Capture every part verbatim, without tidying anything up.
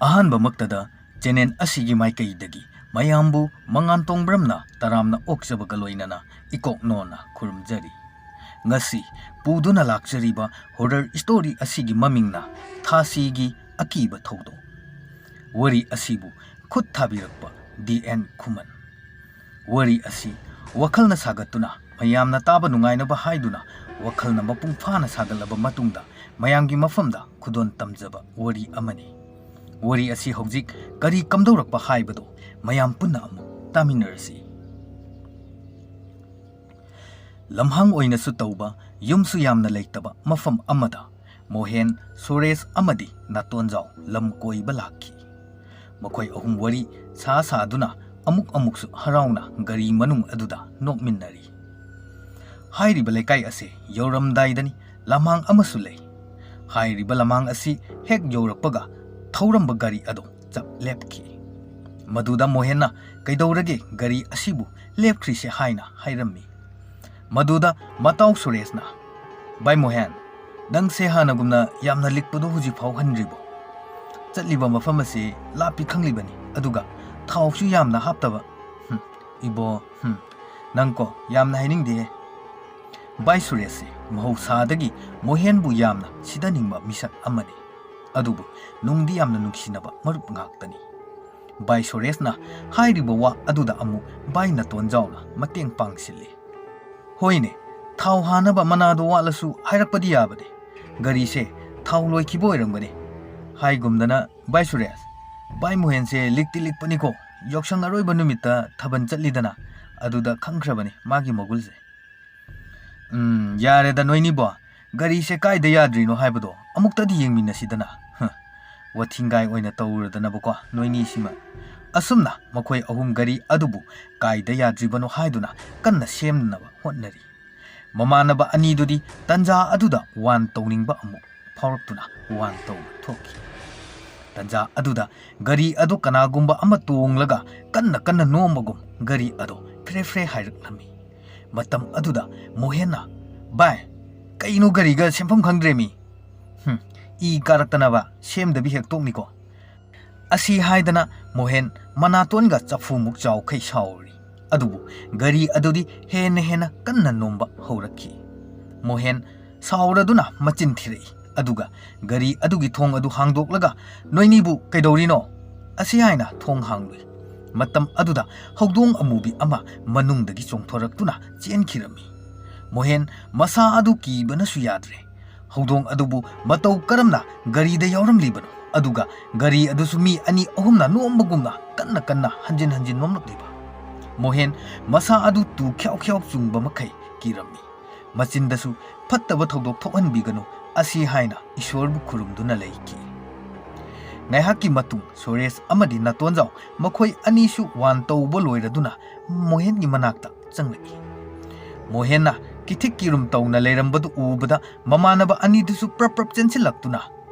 ꯑꯍꯥꯟꯕꯃꯛꯇꯗ channel ꯑꯁꯤꯒꯤ ꯃꯥꯏꯀꯩꯗꯒꯤ ꯃꯌꯥꯝꯕꯨ ꯃꯉꯥꯟ ꯇꯣꯡꯕ꯭ꯔꯝꯅ ꯇꯔꯥꯝꯅ ꯑꯣꯛꯆꯕꯒ ꯂꯣꯏꯅꯅ ꯏꯀꯣꯛ ꯅꯣꯟꯅ ꯈꯨꯔꯨꯝꯖꯔꯤ꯫ ꯉꯁꯤ ꯄꯨꯗꯨꯅ ꯂꯥꯛꯆꯔꯤꯕ ꯍꯣꯔꯔ ꯁ꯭ꯇꯣꯔꯤ ꯑꯁꯤꯒꯤ ꯃꯃꯤꯡꯅ ꯊꯥꯁꯤꯒꯤ ꯑꯀꯤꯕ ꯊꯧꯗꯣꯛ꯫ ꯋꯥꯔꯤ ꯑꯁꯤꯕꯨ ꯈꯨꯠ ꯊꯥꯕꯤꯔꯛꯄ ꯗꯤ ꯑꯦꯟ ꯈꯨꯃꯟ꯫ ꯋꯥꯔꯤ ꯑꯁꯤ ꯋꯥꯈꯜꯅ ꯁꯥꯒꯠꯇꯨꯅ ꯃꯌꯥꯝꯅ ꯇꯥꯕ ꯅꯨꯡꯉꯥꯏꯅꯕ ꯍꯥꯏꯗꯨꯅ ꯋꯥꯈꯜꯅ ꯃꯄꯨꯡ ꯐꯥꯅ ꯁꯥꯒꯠꯂꯕ ꯃꯇꯨꯡꯗ ꯃꯌꯥꯝꯒꯤ ꯃꯐꯝꯗ ꯈꯨꯗꯣꯟ ꯇꯝꯖꯕ ꯋꯥꯔꯤ ꯑꯃꯅꯤ꯫ ꯋꯥꯔꯤ ꯑꯁꯤ ꯍꯧꯖꯤꯛ ꯀꯔꯤ ꯀꯝꯗꯧꯔꯛꯄ ꯍꯥꯏꯕꯗꯨ ꯃꯌꯥꯝ ꯄꯨꯟꯅ ꯑꯃꯨꯛ ꯇꯥꯃꯤꯟꯅꯔꯁꯤ꯫ ꯂꯝꯍꯥꯡ ꯑꯣꯏꯅꯁꯨ ꯇꯧꯕ, ꯌꯨꯝꯁꯨ ꯌꯥꯝꯅ ꯂꯩꯇꯕ ꯃꯐꯝ ꯑꯃꯗ ꯃꯣꯍꯦꯟ, ꯁꯨꯔꯦꯁ ꯑꯃꯗꯤ ꯅꯥꯇꯣꯟꯖꯥꯎ ꯂꯝ ꯀꯣꯏꯕ ꯂꯥꯛꯈꯤ꯫ ꯃꯈꯣꯏ ꯑꯍꯨꯝ ꯋꯥꯔꯤ ꯁꯥ ꯁꯥꯗꯨꯅ ꯑꯃꯨꯛ ꯑꯃꯨꯛꯁꯨ ꯍꯔꯥꯎꯅ ꯒꯥꯔꯤ ꯃꯅꯨꯡ ꯑꯗꯨꯗ ꯅꯣꯛꯃꯤꯟꯅꯔꯤ꯫ ꯍꯥꯏꯔꯤꯕ ꯂꯩꯀꯥꯏ ꯑꯁꯤ ꯌꯧꯔꯝꯗꯥꯏꯗꯅꯤ ꯂꯝꯍꯥꯡ ꯑꯃꯁꯨ ꯂꯩ꯫ ꯍꯥꯏꯔꯤꯕ ꯂꯝꯍꯥꯡ ꯑꯁꯤ ꯍꯦꯛ ꯌꯧꯔꯛꯄꯒ ꯊꯧꯔꯝꯕ ꯒꯥꯔꯤ ꯑꯗꯨ ꯆꯞ ꯂꯦꯞꯈꯤ꯫ ꯃꯗꯨꯗ ꯃꯣꯍꯦꯟꯅ "ꯀꯩꯗꯧꯔꯒꯦ ꯒꯥꯔꯤ ꯑꯁꯤꯕꯨ ꯂꯦꯞꯈ꯭ꯔꯤꯁꯦ?" ꯍꯥꯏꯅ ꯍꯥꯏꯔꯝꯃꯤ꯫ ꯃꯗꯨꯗ ꯃꯇꯥꯎ ꯁꯨꯔꯦꯁꯅ, "ꯚꯥꯏ ꯃꯣꯍꯦꯟ, ꯅꯪꯁꯦ ꯍꯥꯟꯅꯒꯨꯝꯅ ꯌꯥꯝꯅ ꯂꯤꯛꯄꯗꯣ ꯍꯧꯖꯤꯛ ꯐꯥꯎ ꯍꯟꯗ꯭ꯔꯤꯕꯣ? ꯆꯠꯂꯤꯕ ꯃꯐꯝ ꯑꯁꯤ ꯂꯥꯞꯄꯤ ꯈꯪꯂꯤꯕꯅꯤ, ꯑꯗꯨꯒ ꯊꯥꯎꯁꯨ ꯌꯥꯝꯅ ꯍꯥꯞꯇꯕ꯫ ꯍꯨꯝ, ꯏꯕꯣ, ꯍꯨꯝ, ꯅꯪꯀꯣ ꯌꯥꯝꯅ ꯍꯥꯏꯅꯤꯡꯗꯦꯍꯦ꯫" ꯚꯥꯏ ꯁꯨꯔꯦꯁꯁꯦ ꯃꯍꯧꯁꯥꯗꯒꯤ ꯃꯣꯍꯦꯟꯕꯨ ꯌꯥꯝꯅ ꯁꯤꯗꯅꯤꯡꯕ ꯃꯤꯁꯛ ꯑꯃꯅꯤ꯫ ꯑꯗꯨꯕꯨ ꯅꯨꯡꯗꯤ ꯌꯥꯝꯅ ꯅꯨꯡꯁꯤꯅꯕ ꯃꯔꯨꯞ ꯉꯥꯛꯇꯅꯤ꯫ ꯚꯥꯏ ꯁꯨꯔꯦꯁꯅ ꯍꯥꯏꯔꯤꯕ ꯋꯥ ꯑꯗꯨꯗ ꯑꯃꯨꯛ ꯚꯥꯏ ꯅꯥꯇꯣꯟꯖꯥꯎꯅ ꯃꯇꯦꯡ ꯄꯥꯡꯁꯤꯜꯂꯤ꯫ "ꯍꯣꯏꯅꯦ, ꯊꯥꯎ ꯍꯥꯟꯅꯕ ꯃꯅꯥꯗꯣ ꯋꯥꯠꯂꯁꯨ ꯍꯥꯏꯔꯛꯄꯗꯤ ꯌꯥꯕꯅꯦ꯫ ꯒꯥꯔꯤꯁꯦ ꯊꯥꯎ ꯂꯣꯏꯈꯤꯕ ꯑꯣꯏꯔꯝꯒꯅꯤ꯫ ꯍꯥꯏꯒꯨꯝꯗꯅ, ꯚꯥꯏ ꯁꯨꯔꯦꯁ, ꯚꯥꯏ ꯃꯣꯍꯦꯟꯁꯦ ꯂꯤꯛꯇꯤ ꯂꯤꯛꯄꯅꯤꯀꯣ, ꯌꯥꯎꯁꯪ ꯑꯔꯣꯏꯕ ꯅꯨꯃꯤꯠꯇ ꯊꯥꯕꯜ ꯆꯠꯂꯤꯗꯅ, ꯑꯗꯨꯗ ꯈꯪꯈ꯭ꯔꯕꯅꯤ ꯃꯥꯒꯤ ꯃꯒꯨꯜꯁꯦ꯫" "ꯎꯝ, ꯌꯥꯔꯦꯗ ꯅꯣꯏꯅꯤꯕꯣ꯫ ꯒꯥꯔꯤꯁꯦ ꯀꯥꯏꯗ ꯌꯥꯗ꯭ꯔꯤꯅꯣ ꯍꯥꯏꯕꯗꯣ ꯑꯃꯨꯛꯇꯗꯤ ꯌꯦꯡꯃꯤꯟꯅꯁꯤꯗꯅ꯫ ꯍ, ꯋꯥꯊꯤꯡꯒꯥꯏ ꯑꯣꯏꯅ ꯇꯧꯔꯗꯅꯕꯀꯣ ꯅꯣꯏꯅꯤꯁꯤꯃ꯫" ꯑꯁꯨꯝꯅ ꯃꯈꯣꯏ ꯑꯍꯨꯝ ꯒꯥꯔꯤ ꯑꯗꯨꯕꯨ ꯀꯥꯏꯗ ꯌꯥꯗ꯭ꯔꯤꯕꯅꯣ ꯍꯥꯏꯗꯨꯅ ꯀꯟꯅ ꯁꯦꯝꯅꯕ ꯍꯣꯠꯅꯔꯤ꯫ ꯃꯃꯥꯟꯅꯕ ꯑꯅꯤꯗꯨꯗꯤ ꯇꯟꯖꯥ ꯑꯗꯨꯗ ꯋꯥꯟ ꯇꯧꯅꯤꯡꯕ ꯑꯃꯨꯛ ꯐꯥꯎꯔꯛꯇꯨꯅ ꯋꯥꯟ ꯇꯧꯕ ꯊꯣꯛꯈꯤ꯫ ꯇꯟꯖꯥ ꯑꯗꯨꯗ ꯒꯥꯔꯤ ꯑꯗꯨ ꯀꯅꯥꯒꯨꯝꯕ ꯑꯃ ꯇꯣꯡꯂꯒ ꯀꯟꯅ ꯀꯟꯅ ꯅꯣꯝꯕꯒꯨꯝ ꯒꯥꯔꯤ ꯑꯗꯨ ꯐ꯭ꯔꯦ ꯐ꯭ꯔꯦ ꯍꯥꯏꯔꯛꯂꯝꯃꯤ꯫ ꯃꯇꯝ ꯑꯗꯨꯗ ꯃꯣꯍꯦꯟꯅ, "ꯚꯥꯏ, ꯀꯩꯅꯣ ꯒꯥꯔꯤꯒ ꯁꯦꯝꯐꯝ ꯈꯪꯗ꯭ꯔꯦꯃꯤ꯫ ꯍꯨꯝ, ꯏ ꯀꯥꯔꯛꯇꯅꯕ ꯁꯦꯝꯗꯕꯤ ꯍꯦꯛ ꯇꯣꯛꯅꯤꯀꯣ꯫ ꯑꯁꯤ ꯍꯥꯏꯗꯅ ꯃꯣꯍꯦꯟ ꯃꯅꯥꯇꯣꯟꯒ ꯆꯐꯨꯃꯨꯛ ꯆꯥꯎꯈꯩ ꯁꯥꯎꯔꯤ꯫ ꯑꯗꯨꯕꯨ ꯒꯥꯔꯤ ꯑꯗꯨꯗꯤ ꯍꯦꯟꯅ ꯍꯦꯟꯅ ꯀꯟꯅ ꯅꯣꯝꯕ ꯍꯧꯔꯛꯈꯤ꯫ ꯃꯣꯍꯦꯟ ꯁꯥꯎꯔꯗꯨꯅ ꯃꯆꯤꯟ ꯊꯤꯔꯛꯏ꯫ ꯑꯗꯨꯒ ꯒꯥꯔꯤ ꯑꯗꯨꯒꯤ ꯊꯣꯡ ꯑꯗꯨ ꯍꯥꯡꯗꯣꯛꯂꯒ, "ꯅꯣꯏꯅꯤꯕꯨ ꯀꯩꯗꯧꯔꯤꯅꯣ?" ꯑꯁꯤ ꯍꯥꯏꯅ ꯊꯣꯡ ꯍꯥꯡꯂꯨꯏ꯫ ꯃꯇꯝ ꯑꯗꯨꯗ ꯍꯧꯗꯣꯡ ꯑꯃꯨꯕꯤ ꯑꯃ ꯃꯅꯨꯡꯗꯒꯤ ꯆꯣꯡꯊꯣꯔꯛꯇꯨꯅ ꯆꯦꯟꯈꯤꯔꯝꯃꯤ꯫ ꯃꯣꯍꯦꯟ ꯃꯁꯥ ꯑꯗꯨ ꯀꯤꯕꯅꯁꯨ ꯌꯥꯗ꯭ꯔꯦ꯫ ꯍꯧꯗꯣꯡ ꯑꯗꯨꯕꯨ ꯃꯇꯧ ꯀꯔꯝꯅ ꯒꯥꯔꯤꯗ ꯌꯥꯎꯔꯝꯂꯤꯕꯅꯣ? ꯑꯗꯨꯒ ꯒꯥꯔꯤ ꯑꯗꯨꯁꯨ ꯃꯤ ꯑꯅꯤ ꯑꯍꯨꯝꯅ ꯅꯣꯝꯕꯒꯨꯝꯅ ꯀꯟꯅ ꯀꯟꯅ ꯍꯟꯖꯤꯟ ꯍꯟꯖꯤꯟ ꯅꯣꯝꯂꯛꯂꯤꯕ? ꯃꯣꯍꯦꯟ ꯃꯁꯥ ꯑꯗꯨ ꯇꯨ ꯈ꯭ꯌꯥꯎ ꯈ꯭ꯌꯥꯎ ꯆꯨꯡꯕ ꯃꯈꯩ ꯀꯤꯔꯝꯃꯤ꯫ ꯃꯆꯤꯟꯗꯁꯨ ꯐꯠꯇꯕ ꯊꯧꯗꯣꯛ ꯊꯣꯛꯍꯟꯕꯤꯒꯅꯨ ꯑꯁꯤ ꯍꯥꯏꯅ ꯏꯁꯣꯔꯕꯨ ꯈꯨꯔꯨꯝꯗꯨꯅ ꯂꯩꯈꯤ꯫ ꯉꯥꯏꯍꯥꯛꯀꯤ ꯃꯇꯨꯡ ꯁꯣꯔꯦꯁ ꯑꯃꯗꯤ ꯅꯥꯇꯣꯟꯖꯥꯎ ꯃꯈꯣꯏ ꯑꯅꯤꯁꯨ ꯋꯥꯟ ꯇꯧꯕ ꯂꯣꯏꯔꯗꯨꯅ ꯃꯣꯍꯦꯟꯒꯤ ꯃꯅꯥꯛꯇ ꯆꯪꯂꯛꯏ꯫ ꯃꯣꯍꯦꯟꯅ ꯀꯤꯊꯤꯛ ꯀꯤꯔꯨꯝ ꯇꯧꯅ ꯂꯩꯔꯝꯕꯗꯨ ꯎꯕꯗ ꯃꯃꯥꯟꯅꯕ ꯑꯅꯤꯗꯨꯁꯨ ꯄ꯭ꯔꯞ ꯄ꯭ꯔꯞ ꯆꯦꯟꯁꯤꯜꯂꯛꯇꯨꯅ,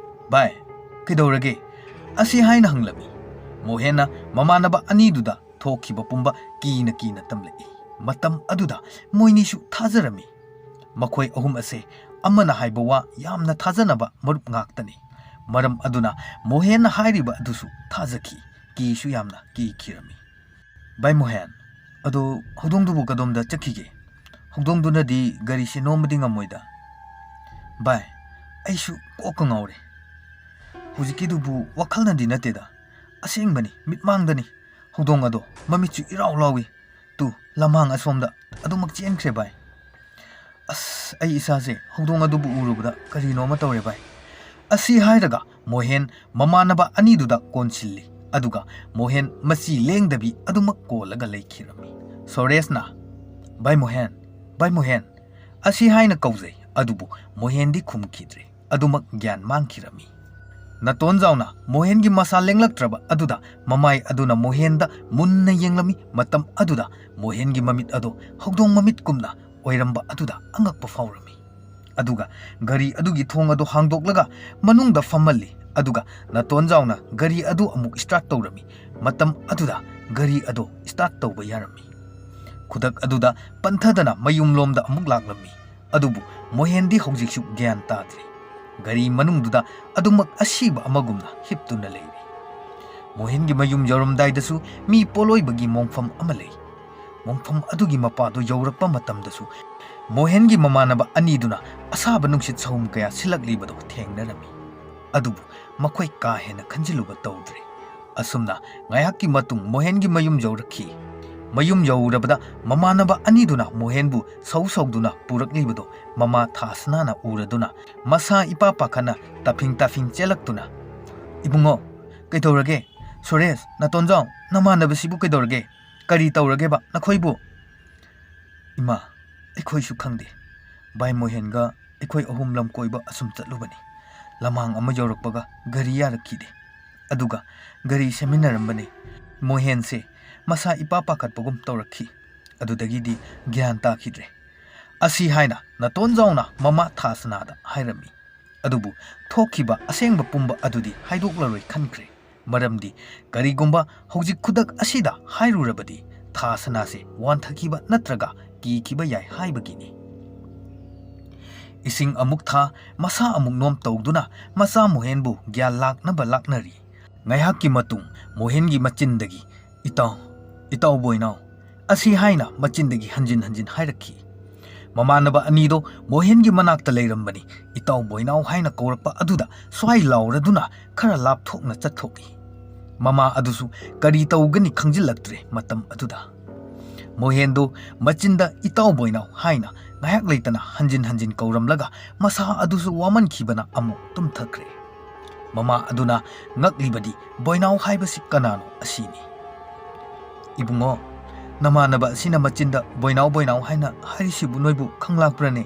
"ꯚꯥꯏ, ꯀꯩꯗꯧꯔꯒꯦ?" ꯑꯁꯤ ꯍꯥꯏꯅ ꯍꯪꯂꯝꯃꯤ꯫ ꯃꯣꯍꯦꯟꯅ ꯃꯃꯥꯟꯅꯕ ꯑꯅꯤꯗꯨꯗ ꯊꯣꯛꯈꯤꯕ ꯄꯨꯝꯕ ꯀꯤꯅ ꯀꯤꯅ ꯇꯝꯂꯛꯏ꯫ ꯃꯇꯝ ꯑꯗꯨꯗ ꯃꯣꯏꯅꯤꯁꯨ ꯊꯥꯖꯔꯝꯃꯤ꯫ ꯃꯈꯣꯏ ꯑꯍꯨꯝ ꯑꯁꯦ ꯑꯃꯅ ꯍꯥꯏꯕ ꯋꯥ ꯌꯥꯝꯅ ꯊꯥꯖꯅꯕ ꯃꯔꯨꯞ ꯉꯥꯛꯇꯅꯤ꯫ ꯃꯔꯝ ꯑꯗꯨꯅ ꯃꯣꯍꯦꯟꯅ ꯍꯥꯏꯔꯤꯕ ꯑꯗꯨꯁꯨ ꯊꯥꯖꯈꯤ, ꯀꯤꯁꯨ ꯌꯥꯝꯅ ꯀꯤꯈꯤꯔꯝꯃꯤ꯫ "ꯚꯥꯏ ꯃꯣꯍꯦꯟ, ꯑꯗꯣ ꯍꯧꯗꯣꯡꯗꯨꯕꯨ ꯀꯗꯣꯝꯗ ꯆꯠꯈꯤꯒꯦ? ꯍꯧꯗꯣꯡꯗꯨꯅꯗꯤ ꯒꯥꯔꯤꯁꯦ ꯅꯣꯝꯕꯗꯤ ꯉꯝꯃꯣꯏꯗ꯫" "ꯚꯥꯏ, ꯑꯩꯁꯨ ꯀꯣꯛꯀ ꯉꯥꯎꯔꯦ꯫ ꯍꯧꯖꯤꯛꯀꯤꯗꯨꯕꯨ ꯋꯥꯈꯜꯅꯗꯤ ꯅꯠꯇꯦꯗ, ꯑꯁꯦꯡꯕꯅꯤ, ꯃꯤꯠꯃꯥꯡꯗꯅꯤ꯫ ꯍꯧꯗꯣꯡ ꯑꯗꯣ ꯃꯃꯤꯠꯁꯨ ꯏꯔꯥꯎ ꯂꯥꯎꯏ꯫ ꯇꯨ, ꯂꯝꯍꯥꯡ ꯑꯁꯣꯝꯗ ꯑꯗꯨꯃꯛ ꯆꯦꯟꯈ꯭ꯔꯦ ꯚꯥꯏ꯫ ꯑꯁ, ꯑꯩ ꯏꯁꯥꯁꯦ ꯍꯧꯗꯣꯡ ꯑꯗꯨꯕꯨ ꯎꯔꯨꯕꯗ ꯀꯔꯤꯅꯣ ꯑꯃ ꯇꯧꯔꯦ ꯚꯥꯏ꯫" ꯑꯁꯤ ꯍꯥꯏꯔꯒ ꯃꯣꯍꯦꯟ ꯃꯃꯥꯟꯅꯕ ꯑꯅꯤꯗꯨꯗ ꯀꯣꯟꯁꯤꯜꯂꯤ꯫ ꯑꯗꯨꯒ ꯃꯣꯍꯦꯟ ꯃꯆꯤ ꯂꯦꯡꯗꯕꯤ ꯑꯗꯨꯃꯛ ꯀꯣꯜꯂꯒ ꯂꯩꯈꯤꯔꯝꯃꯤ꯫ ꯁꯣꯔꯦꯁꯅ, "ꯚꯥꯏ ꯃꯣꯍꯦꯟ, ꯚꯥꯏ ꯃꯣꯍꯦꯟ" ꯑꯁꯤ ꯍꯥꯏꯅ ꯀꯧꯖꯩ꯫ ꯑꯗꯨꯕꯨ ꯃꯣꯍꯦꯟꯗꯤ ꯈꯨꯝꯈꯤꯗ꯭ꯔꯦ꯫ ꯑꯗꯨꯃꯛ ꯒ꯭ꯌꯥꯟ ꯃꯥꯡꯈꯤꯔꯝꯃꯤ꯫ ꯅꯥꯇꯣꯟꯖꯥꯎꯅ ꯃꯣꯍꯦꯟꯒꯤ ꯃꯁꯥ ꯂꯦꯡꯂꯛꯇ꯭ꯔꯕ ꯑꯗꯨꯗ ꯃꯃꯥꯏ ꯑꯗꯨꯅ ꯃꯣꯍꯦꯟꯗ ꯃꯨꯟꯅ ꯌꯦꯡꯂꯝꯃꯤ꯫ ꯃꯇꯝ ꯑꯗꯨꯗ ꯃꯣꯍꯦꯟꯒꯤ ꯃꯃꯤꯠ ꯑꯗꯨ ꯍꯧꯗꯣꯡ ꯃꯃꯤꯠꯀꯨꯝꯅ ꯑꯣꯏꯔꯝꯕ ꯑꯗꯨꯗ ꯑꯉꯛꯄ ꯐꯥꯎꯔꯝꯃꯤ꯫ ꯑꯗꯨꯒ ꯒꯥꯔꯤ ꯑꯗꯨꯒꯤ ꯊꯣꯡ ꯑꯗꯨ ꯍꯥꯡꯗꯣꯛꯂꯒ ꯃꯅꯨꯡꯗ ꯐꯝꯍꯜꯂꯤ꯫ ꯑꯗꯨꯒ ꯅꯥꯇꯣꯟꯖꯥꯎꯅ ꯒꯥꯔꯤ ꯑꯗꯨ ꯑꯃꯨꯛ start ꯇꯧꯔꯝꯃꯤ꯫ ꯃꯇꯝ ꯑꯗꯨꯗ ꯒꯥꯔꯤ ꯑꯗꯨ start ꯇꯧꯕ ꯌꯥꯔꯝꯃꯤ꯫ ꯈꯨꯗꯛ ꯑꯗꯨꯗ ꯄꯟꯊꯗꯅ ꯃꯌꯨꯝꯂꯣꯝꯗ ꯑꯃꯨꯛ ꯂꯥꯛꯂꯝꯃꯤ꯫ ꯑꯗꯨꯕꯨ ꯃꯣꯍꯦꯟꯗꯤ ꯍꯧꯖꯤꯛꯁꯨ ꯒ꯭ꯌꯥꯟ ꯇꯥꯗ꯭ꯔꯤ꯫ ꯒꯥꯔꯤ ꯃꯅꯨꯡꯗꯨꯗ ꯑꯗꯨꯃꯛ ꯑꯁꯤꯕ ꯑꯃꯒꯨꯝꯅ ꯍꯤꯞꯇꯨꯅ ꯂꯩꯔꯤ꯫ ꯃꯣꯍꯦꯟꯒꯤ ꯃꯌꯨꯝ ꯌꯧꯔꯝꯗꯥꯏꯗꯁꯨ ꯃꯤ ꯄꯣꯠꯂꯣꯏꯕꯒꯤ ꯃꯣꯡꯐꯝ ꯑꯃ ꯂꯩ꯫ ꯃꯣꯡꯐꯝ ꯑꯗꯨꯒꯤ ꯃꯄꯥꯗꯨ ꯌꯧꯔꯛꯄ ꯃꯇꯝꯗꯁꯨ ꯃꯣꯍꯦꯟꯒꯤ ꯃꯃꯥꯟꯅꯕ ꯑꯅꯤꯗꯨꯅ ꯑꯁꯥꯕ ꯅꯨꯡꯁꯤꯠ ꯁꯍꯨꯝ ꯀꯌꯥ ꯁꯤꯜꯂꯛꯂꯤꯕꯗꯨ ꯊꯦꯡꯅꯔꯝꯃꯤ꯫ ꯑꯗꯨꯕꯨ ꯃꯈꯣꯏ ꯀꯥ ꯍꯦꯟꯅ ꯈꯟꯖꯤꯜꯂꯨꯕ ꯇꯧꯗ꯭ꯔꯦ꯫ ꯑꯁꯨꯝꯅ ꯉꯥꯏꯍꯥꯛꯀꯤ ꯃꯇꯨꯡ ꯃꯣꯍꯦꯟꯒꯤ ꯃꯌꯨꯝ ꯌꯧꯔꯛꯈꯤ꯫ ꯃꯌꯨꯝ ꯌꯧꯔꯕꯗ ꯃꯃꯥꯟꯅꯕ ꯑꯅꯤꯗꯨꯅ ꯃꯣꯍꯦꯟꯕꯨ ꯁꯧ ꯁꯧꯗꯨꯅ ꯄꯨꯔꯛꯂꯤꯕꯗꯨ ꯃꯃꯥ ꯊꯥꯁꯅꯥꯅ ꯎꯔꯗꯨꯅ ꯃꯁꯥ ꯏꯄꯥ ꯄꯥꯈꯠꯅ ꯇꯥꯐꯤꯡ ꯇꯥꯐꯤꯡ ꯆꯦꯜꯂꯛꯇꯨꯅ, "ꯏꯕꯨꯡꯉꯣ, ꯀꯩꯗꯧꯔꯒꯦ? ꯁꯨꯔꯦꯁ, ꯅꯇꯣꯟꯖꯥꯎ, ꯅꯃꯥꯟꯅꯕꯁꯤꯕꯨ ꯀꯩꯗꯧꯔꯒꯦ? ꯀꯔꯤ ꯇꯧꯔꯒꯦꯕ ꯅꯈꯣꯏꯕꯨ?" "ꯏꯃꯥ, ꯑꯩꯈꯣꯏꯁꯨ ꯈꯪꯗꯦ꯫ ꯚꯥꯏ ꯃꯣꯍꯦꯟꯒ ꯑꯩꯈꯣꯏ ꯑꯍꯨꯝ ꯂꯝ ꯀꯣꯏꯕ ꯑꯁꯨꯝ ꯆꯠꯂꯨꯕꯅꯤ꯫ ꯂꯃꯥꯡ ꯑꯃ ꯌꯧꯔꯛꯄꯒ ꯒꯥꯔꯤ ꯌꯥꯔꯛꯈꯤꯗꯦ꯫ ꯑꯗꯨꯒ ꯒꯥꯔꯤ ꯁꯦꯝꯃꯤꯟꯅꯔꯝꯕꯅꯤ꯫ ꯃꯣꯍꯦꯟꯁꯦ ꯃꯁꯥ ꯏꯄꯥ ꯄꯥꯈꯠꯄꯒꯨꯝ ꯇꯧꯔꯛꯈꯤ꯫ ꯑꯗꯨꯗꯒꯤꯗꯤ ꯒ꯭ꯌꯥꯟ ꯇꯥꯈꯤꯗ꯭ꯔꯦ" ꯑꯁꯤ ꯍꯥꯏꯅ ꯅꯇꯣꯟꯖꯥꯎꯅ ꯃꯃꯥ ꯊꯥꯁꯅꯥꯗ ꯍꯥꯏꯔꯝꯃꯤ꯫ ꯑꯗꯨꯕꯨ ꯊꯣꯛꯈꯤꯕ ꯑꯁꯦꯡꯕ ꯄꯨꯝꯕ ꯑꯗꯨꯗꯤ ꯍꯥꯏꯗꯣꯛꯂꯔꯣꯏ ꯈꯟꯈ꯭ꯔꯦ꯫ ꯃꯔꯝꯗꯤ ꯀꯔꯤꯒꯨꯝꯕ ꯍꯧꯖꯤꯛ ꯈꯨꯗꯛ ꯑꯁꯤꯗ ꯍꯥꯏꯔꯨꯔꯕꯗꯤ ꯊꯥꯁꯅꯥꯁꯦ ꯋꯥꯟꯊꯈꯤꯕ ꯅꯠꯇ꯭ꯔꯒ ꯀꯤꯈꯤꯕ ꯌꯥꯏ ꯍꯥꯏꯕꯒꯤꯅꯤ꯫ ꯏꯁꯤꯡ ꯑꯃꯨꯛ ꯊꯥ, ꯃꯁꯥ ꯑꯃꯨꯛ ꯅꯣꯝ ꯇꯧꯗꯨꯅ ꯃꯆꯥ ꯃꯣꯍꯦꯟꯕꯨ ꯒ꯭ꯌꯥꯟ ꯂꯥꯛꯅꯕ ꯂꯥꯛꯅꯔꯤ꯫ ꯉꯥꯏꯍꯥꯛꯀꯤ ꯃꯇꯨꯡ ꯃꯣꯍꯦꯟꯒꯤ ꯃꯆꯤꯟꯗꯒꯤ, "ꯏꯇꯥꯎ, ꯏꯇꯥꯎ ꯕꯣꯏꯅꯥꯎ" ꯑꯁꯤ ꯍꯥꯏꯅ ꯃꯆꯤꯟꯗꯒꯤ ꯍꯟꯖꯤꯟ ꯍꯟꯖꯤꯟ ꯍꯥꯏꯔꯛꯈꯤ꯫ ꯃꯃꯥꯟꯅꯕ ꯑꯅꯤꯗꯣ ꯃꯣꯍꯦꯟꯒꯤ ꯃꯅꯥꯛꯇ ꯂꯩꯔꯝꯕꯅꯤ꯫ "ꯏꯇꯥꯎ ꯕꯣꯏꯅꯥꯎ" ꯍꯥꯏꯅ ꯀꯧꯔꯛꯄ ꯑꯗꯨꯗ ꯁ꯭ꯋꯥꯏ ꯂꯥꯎꯔꯗꯨꯅ ꯈꯔ ꯂꯥꯞꯊꯣꯛꯅ ꯆꯠꯊꯣꯛꯏ꯫ ꯃꯃꯥ ꯑꯗꯨꯁꯨ ꯀꯔꯤ ꯇꯧꯒꯅꯤ ꯈꯪꯖꯤꯜꯂꯛꯇ꯭ꯔꯦ ꯃꯇꯝ ꯑꯗꯨꯗ꯫ ꯃꯣꯍꯦꯟꯗꯣ ꯃꯆꯤꯟꯗ "ꯏꯇꯥꯎ ꯕꯣꯏꯅꯥꯎ" ꯍꯥꯏꯅ ꯉꯥꯏꯍꯥꯛ ꯂꯩꯇꯅ ꯍꯟꯖꯤꯟ ꯍꯟꯖꯤꯟ ꯀꯧꯔꯝꯂꯒ ꯃꯁꯥ ꯑꯗꯨꯁꯨ ꯋꯥꯃꯟꯈꯤꯕꯅ ꯑꯃꯨꯛ ꯇꯨꯝꯊꯈ꯭ꯔꯦ꯫ ꯃꯃꯥ ꯑꯗꯨꯅ ꯉꯛꯂꯤꯕꯗꯤ ꯕꯣꯏꯅꯥꯎ ꯍꯥꯏꯕꯁꯤ ꯀꯅꯥꯅꯣ ꯑꯁꯤꯅꯤ꯫ "ꯏꯕꯨꯡꯉꯣ, ꯅꯃꯥꯟꯅꯕ ꯑꯁꯤꯅ ꯃꯆꯤꯟꯗ ꯕꯣꯏꯅꯥꯎ ꯕꯣꯏꯅꯥꯎ ꯍꯥꯏꯅ ꯍꯥꯏꯔꯤꯁꯤꯕꯨ ꯅꯣꯏꯕꯨ ꯈꯪꯂꯥꯛꯄ꯭ꯔꯅꯦ?"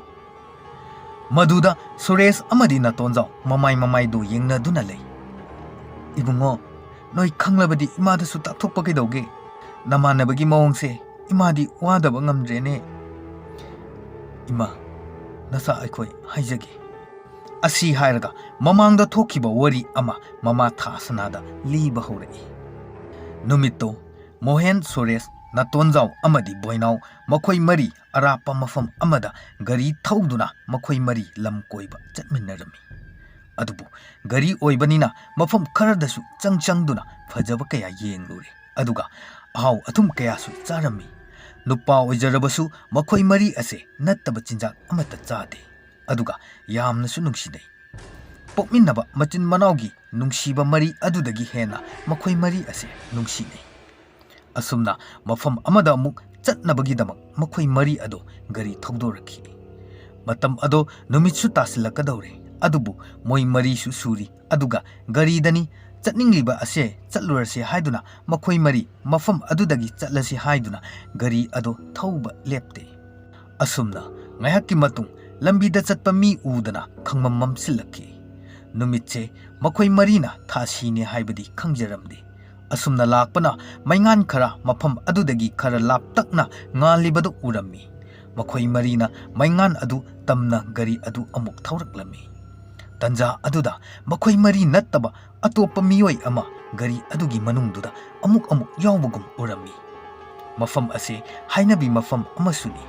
ꯃꯗꯨꯗ ꯁꯨꯔꯦꯁ ꯑꯃꯗꯤ ꯅꯥꯇꯣꯟꯖꯥꯎ ꯃꯃꯥꯏ ꯃꯃꯥꯏꯗꯨ ꯌꯦꯡꯅꯗꯨꯅ ꯂꯩ꯫ "ꯏꯕꯨꯡꯉꯣ, ꯅꯣꯏ ꯈꯪꯂꯕꯗꯤ ꯏꯃꯥꯗꯁꯨ ꯇꯥꯛꯊꯣꯛꯄ ꯀꯩꯗꯧꯒꯦ? ꯅꯃꯥꯟꯅꯕꯒꯤ ꯃꯑꯣꯡꯁꯦ ꯏꯃꯥꯗꯤ ꯋꯥꯗꯕ ꯉꯝꯗ꯭ꯔꯦꯅꯦ꯫" "ꯏꯃꯥ, ꯅꯆꯥ ꯑꯩꯈꯣꯏ ꯍꯥꯏꯖꯒꯦ꯫" ꯑꯁꯤ ꯍꯥꯏꯔꯒ ꯃꯃꯥꯡꯗ ꯊꯣꯛꯈꯤꯕ ꯋꯥꯔꯤ ꯑꯃ ꯃꯃꯥ ꯊꯥꯁꯅꯥꯗ ꯂꯤꯕ ꯍꯧꯔꯛꯏ꯫ ꯅꯨꯃꯤꯠꯇꯣ ꯃꯣꯍꯦꯟ, ꯁꯨꯔꯦꯁ, ꯅꯥꯇꯣꯟꯖꯥꯎ ꯑꯃꯗꯤ ꯕꯣꯏꯅꯥꯎ ꯃꯈꯣꯏ ꯃꯔꯤ ꯑꯔꯥꯞꯄ ꯃꯐꯝ ꯑꯃꯗ ꯒꯥꯔꯤ ꯊꯧꯗꯨꯅ ꯃꯈꯣꯏ ꯃꯔꯤ ꯂꯝ ꯀꯣꯏꯕ ꯆꯠꯃꯤꯟꯅꯔꯝꯃꯤ꯫ ꯑꯗꯨꯕꯨ ꯒꯥꯔꯤ ꯑꯣꯏꯕꯅꯤꯅ ꯃꯐꯝ ꯈꯔꯗꯁꯨ ꯆꯪ ꯆꯪꯗꯨꯅ ꯐꯖꯕ ꯀꯌꯥ ꯌꯦꯡꯂꯨꯔꯦ꯫ ꯑꯗꯨꯒ ꯑꯍꯥꯎ ꯑꯊꯨꯝ ꯀꯌꯥꯁꯨ ꯆꯥꯔꯝꯃꯤ꯫ ꯅꯨꯄꯥ ꯑꯣꯏꯖꯔꯕꯁꯨ ꯃꯈꯣꯏ ꯃꯔꯤ ꯑꯁꯦ ꯅꯠꯇꯕ ꯆꯤꯟꯖꯥꯛ ꯑꯃꯠꯇ ꯆꯥꯗꯦ꯫ ꯑꯗꯨꯒ ꯌꯥꯝꯅꯁꯨ ꯅꯨꯡꯁꯤꯅꯩ꯫ ꯄꯣꯛꯃꯤꯟꯅꯕ ꯃꯆꯤꯟ ꯃꯅꯥꯎꯒꯤ ꯅꯨꯡꯁꯤꯕ ꯃꯔꯤ ꯑꯗꯨꯗꯒꯤ ꯍꯦꯟꯅ ꯃꯈꯣꯏ ꯃꯔꯤ ꯑꯁꯦ ꯅꯨꯡꯁꯤꯅꯩ꯫ ꯑꯁꯨꯝꯅ ꯃꯐꯝ ꯑꯃꯗ ꯑꯃꯨꯛ ꯆꯠꯅꯕꯒꯤꯗꯃꯛ ꯃꯈꯣꯏ ꯃꯔꯤ ꯑꯗꯣ ꯒꯥꯔꯤ ꯊꯧꯗꯣꯔꯛꯈꯤ꯫ ꯃꯇꯝ ꯑꯗꯣ ꯅꯨꯃꯤꯠꯁꯨ ꯇꯥꯁꯤꯜꯂꯛꯀꯗꯧꯔꯦ, ꯑꯗꯨꯕꯨ ꯃꯣꯏ ꯃꯔꯤꯁꯨ ꯁꯨꯔꯤ, ꯑꯗꯨꯒ ꯒꯥꯔꯤꯗꯅꯤ ꯆꯠꯅꯤꯡꯂꯤꯕ ꯑꯁꯦ꯫ ꯆꯠꯂꯨꯔꯁꯦ ꯍꯥꯏꯗꯨꯅ ꯃꯈꯣꯏ ꯃꯔꯤ ꯃꯐꯝ ꯑꯗꯨꯗꯒꯤ ꯆꯠꯂꯁꯤ ꯍꯥꯏꯗꯨꯅ ꯒꯥꯔꯤ ꯑꯗꯣ ꯊꯧꯕ ꯂꯦꯞꯇꯦ꯫ ꯑꯁꯨꯝꯅ ꯉꯥꯏꯍꯥꯛꯀꯤ ꯃꯇꯨꯡ ꯂꯝꯕꯤꯗ ꯆꯠꯄ ꯃꯤ ꯎꯗꯅ ꯈꯪꯃꯝ ꯃꯝꯁꯤꯜꯂꯛꯈꯤ꯫ ꯅꯨꯃꯤꯠꯁꯦ ꯃꯈꯣꯏ ꯃꯔꯤꯅ ꯊꯥꯁꯤꯅꯦ ꯍꯥꯏꯕꯗꯤ ꯈꯪꯖꯔꯝꯗꯦ꯫ ꯑꯁꯨꯝꯅ ꯂꯥꯛꯄꯅ ꯃꯩꯉꯥꯟ ꯈꯔ ꯃꯐꯝ ꯑꯗꯨꯗꯒꯤ ꯈꯔ ꯂꯥꯞꯇꯛꯅ ꯉꯥꯜꯂꯤꯕꯗꯨ ꯎꯔꯝꯃꯤ꯫ ꯃꯈꯣꯏ ꯃꯔꯤꯅ ꯃꯩꯉꯥꯟ ꯑꯗꯨ ꯇꯝꯅ ꯒꯥꯔꯤ ꯑꯗꯨ ꯑꯃꯨꯛ ꯊꯧꯔꯛꯂꯝꯃꯤ꯫ ꯇꯟꯖꯥ ꯑꯗꯨꯗ ꯃꯈꯣꯏ ꯃꯔꯤ ꯅꯠꯇꯕ ꯑꯇꯣꯞꯄ ꯃꯤꯑꯣꯏ ꯑꯃ ꯒꯥꯔꯤ ꯑꯗꯨꯒꯤ ꯃꯅꯨꯡꯗꯨꯗ ꯑꯃꯨꯛ ꯑꯃꯨꯛ ꯌꯥꯎꯕꯒꯨꯝ ꯎꯔꯝꯃꯤ꯫ ꯃꯐꯝ ꯑꯁꯤ ꯍꯥꯏꯅꯕꯤ ꯃꯐꯝ ꯑꯃꯁꯨꯅꯤ꯫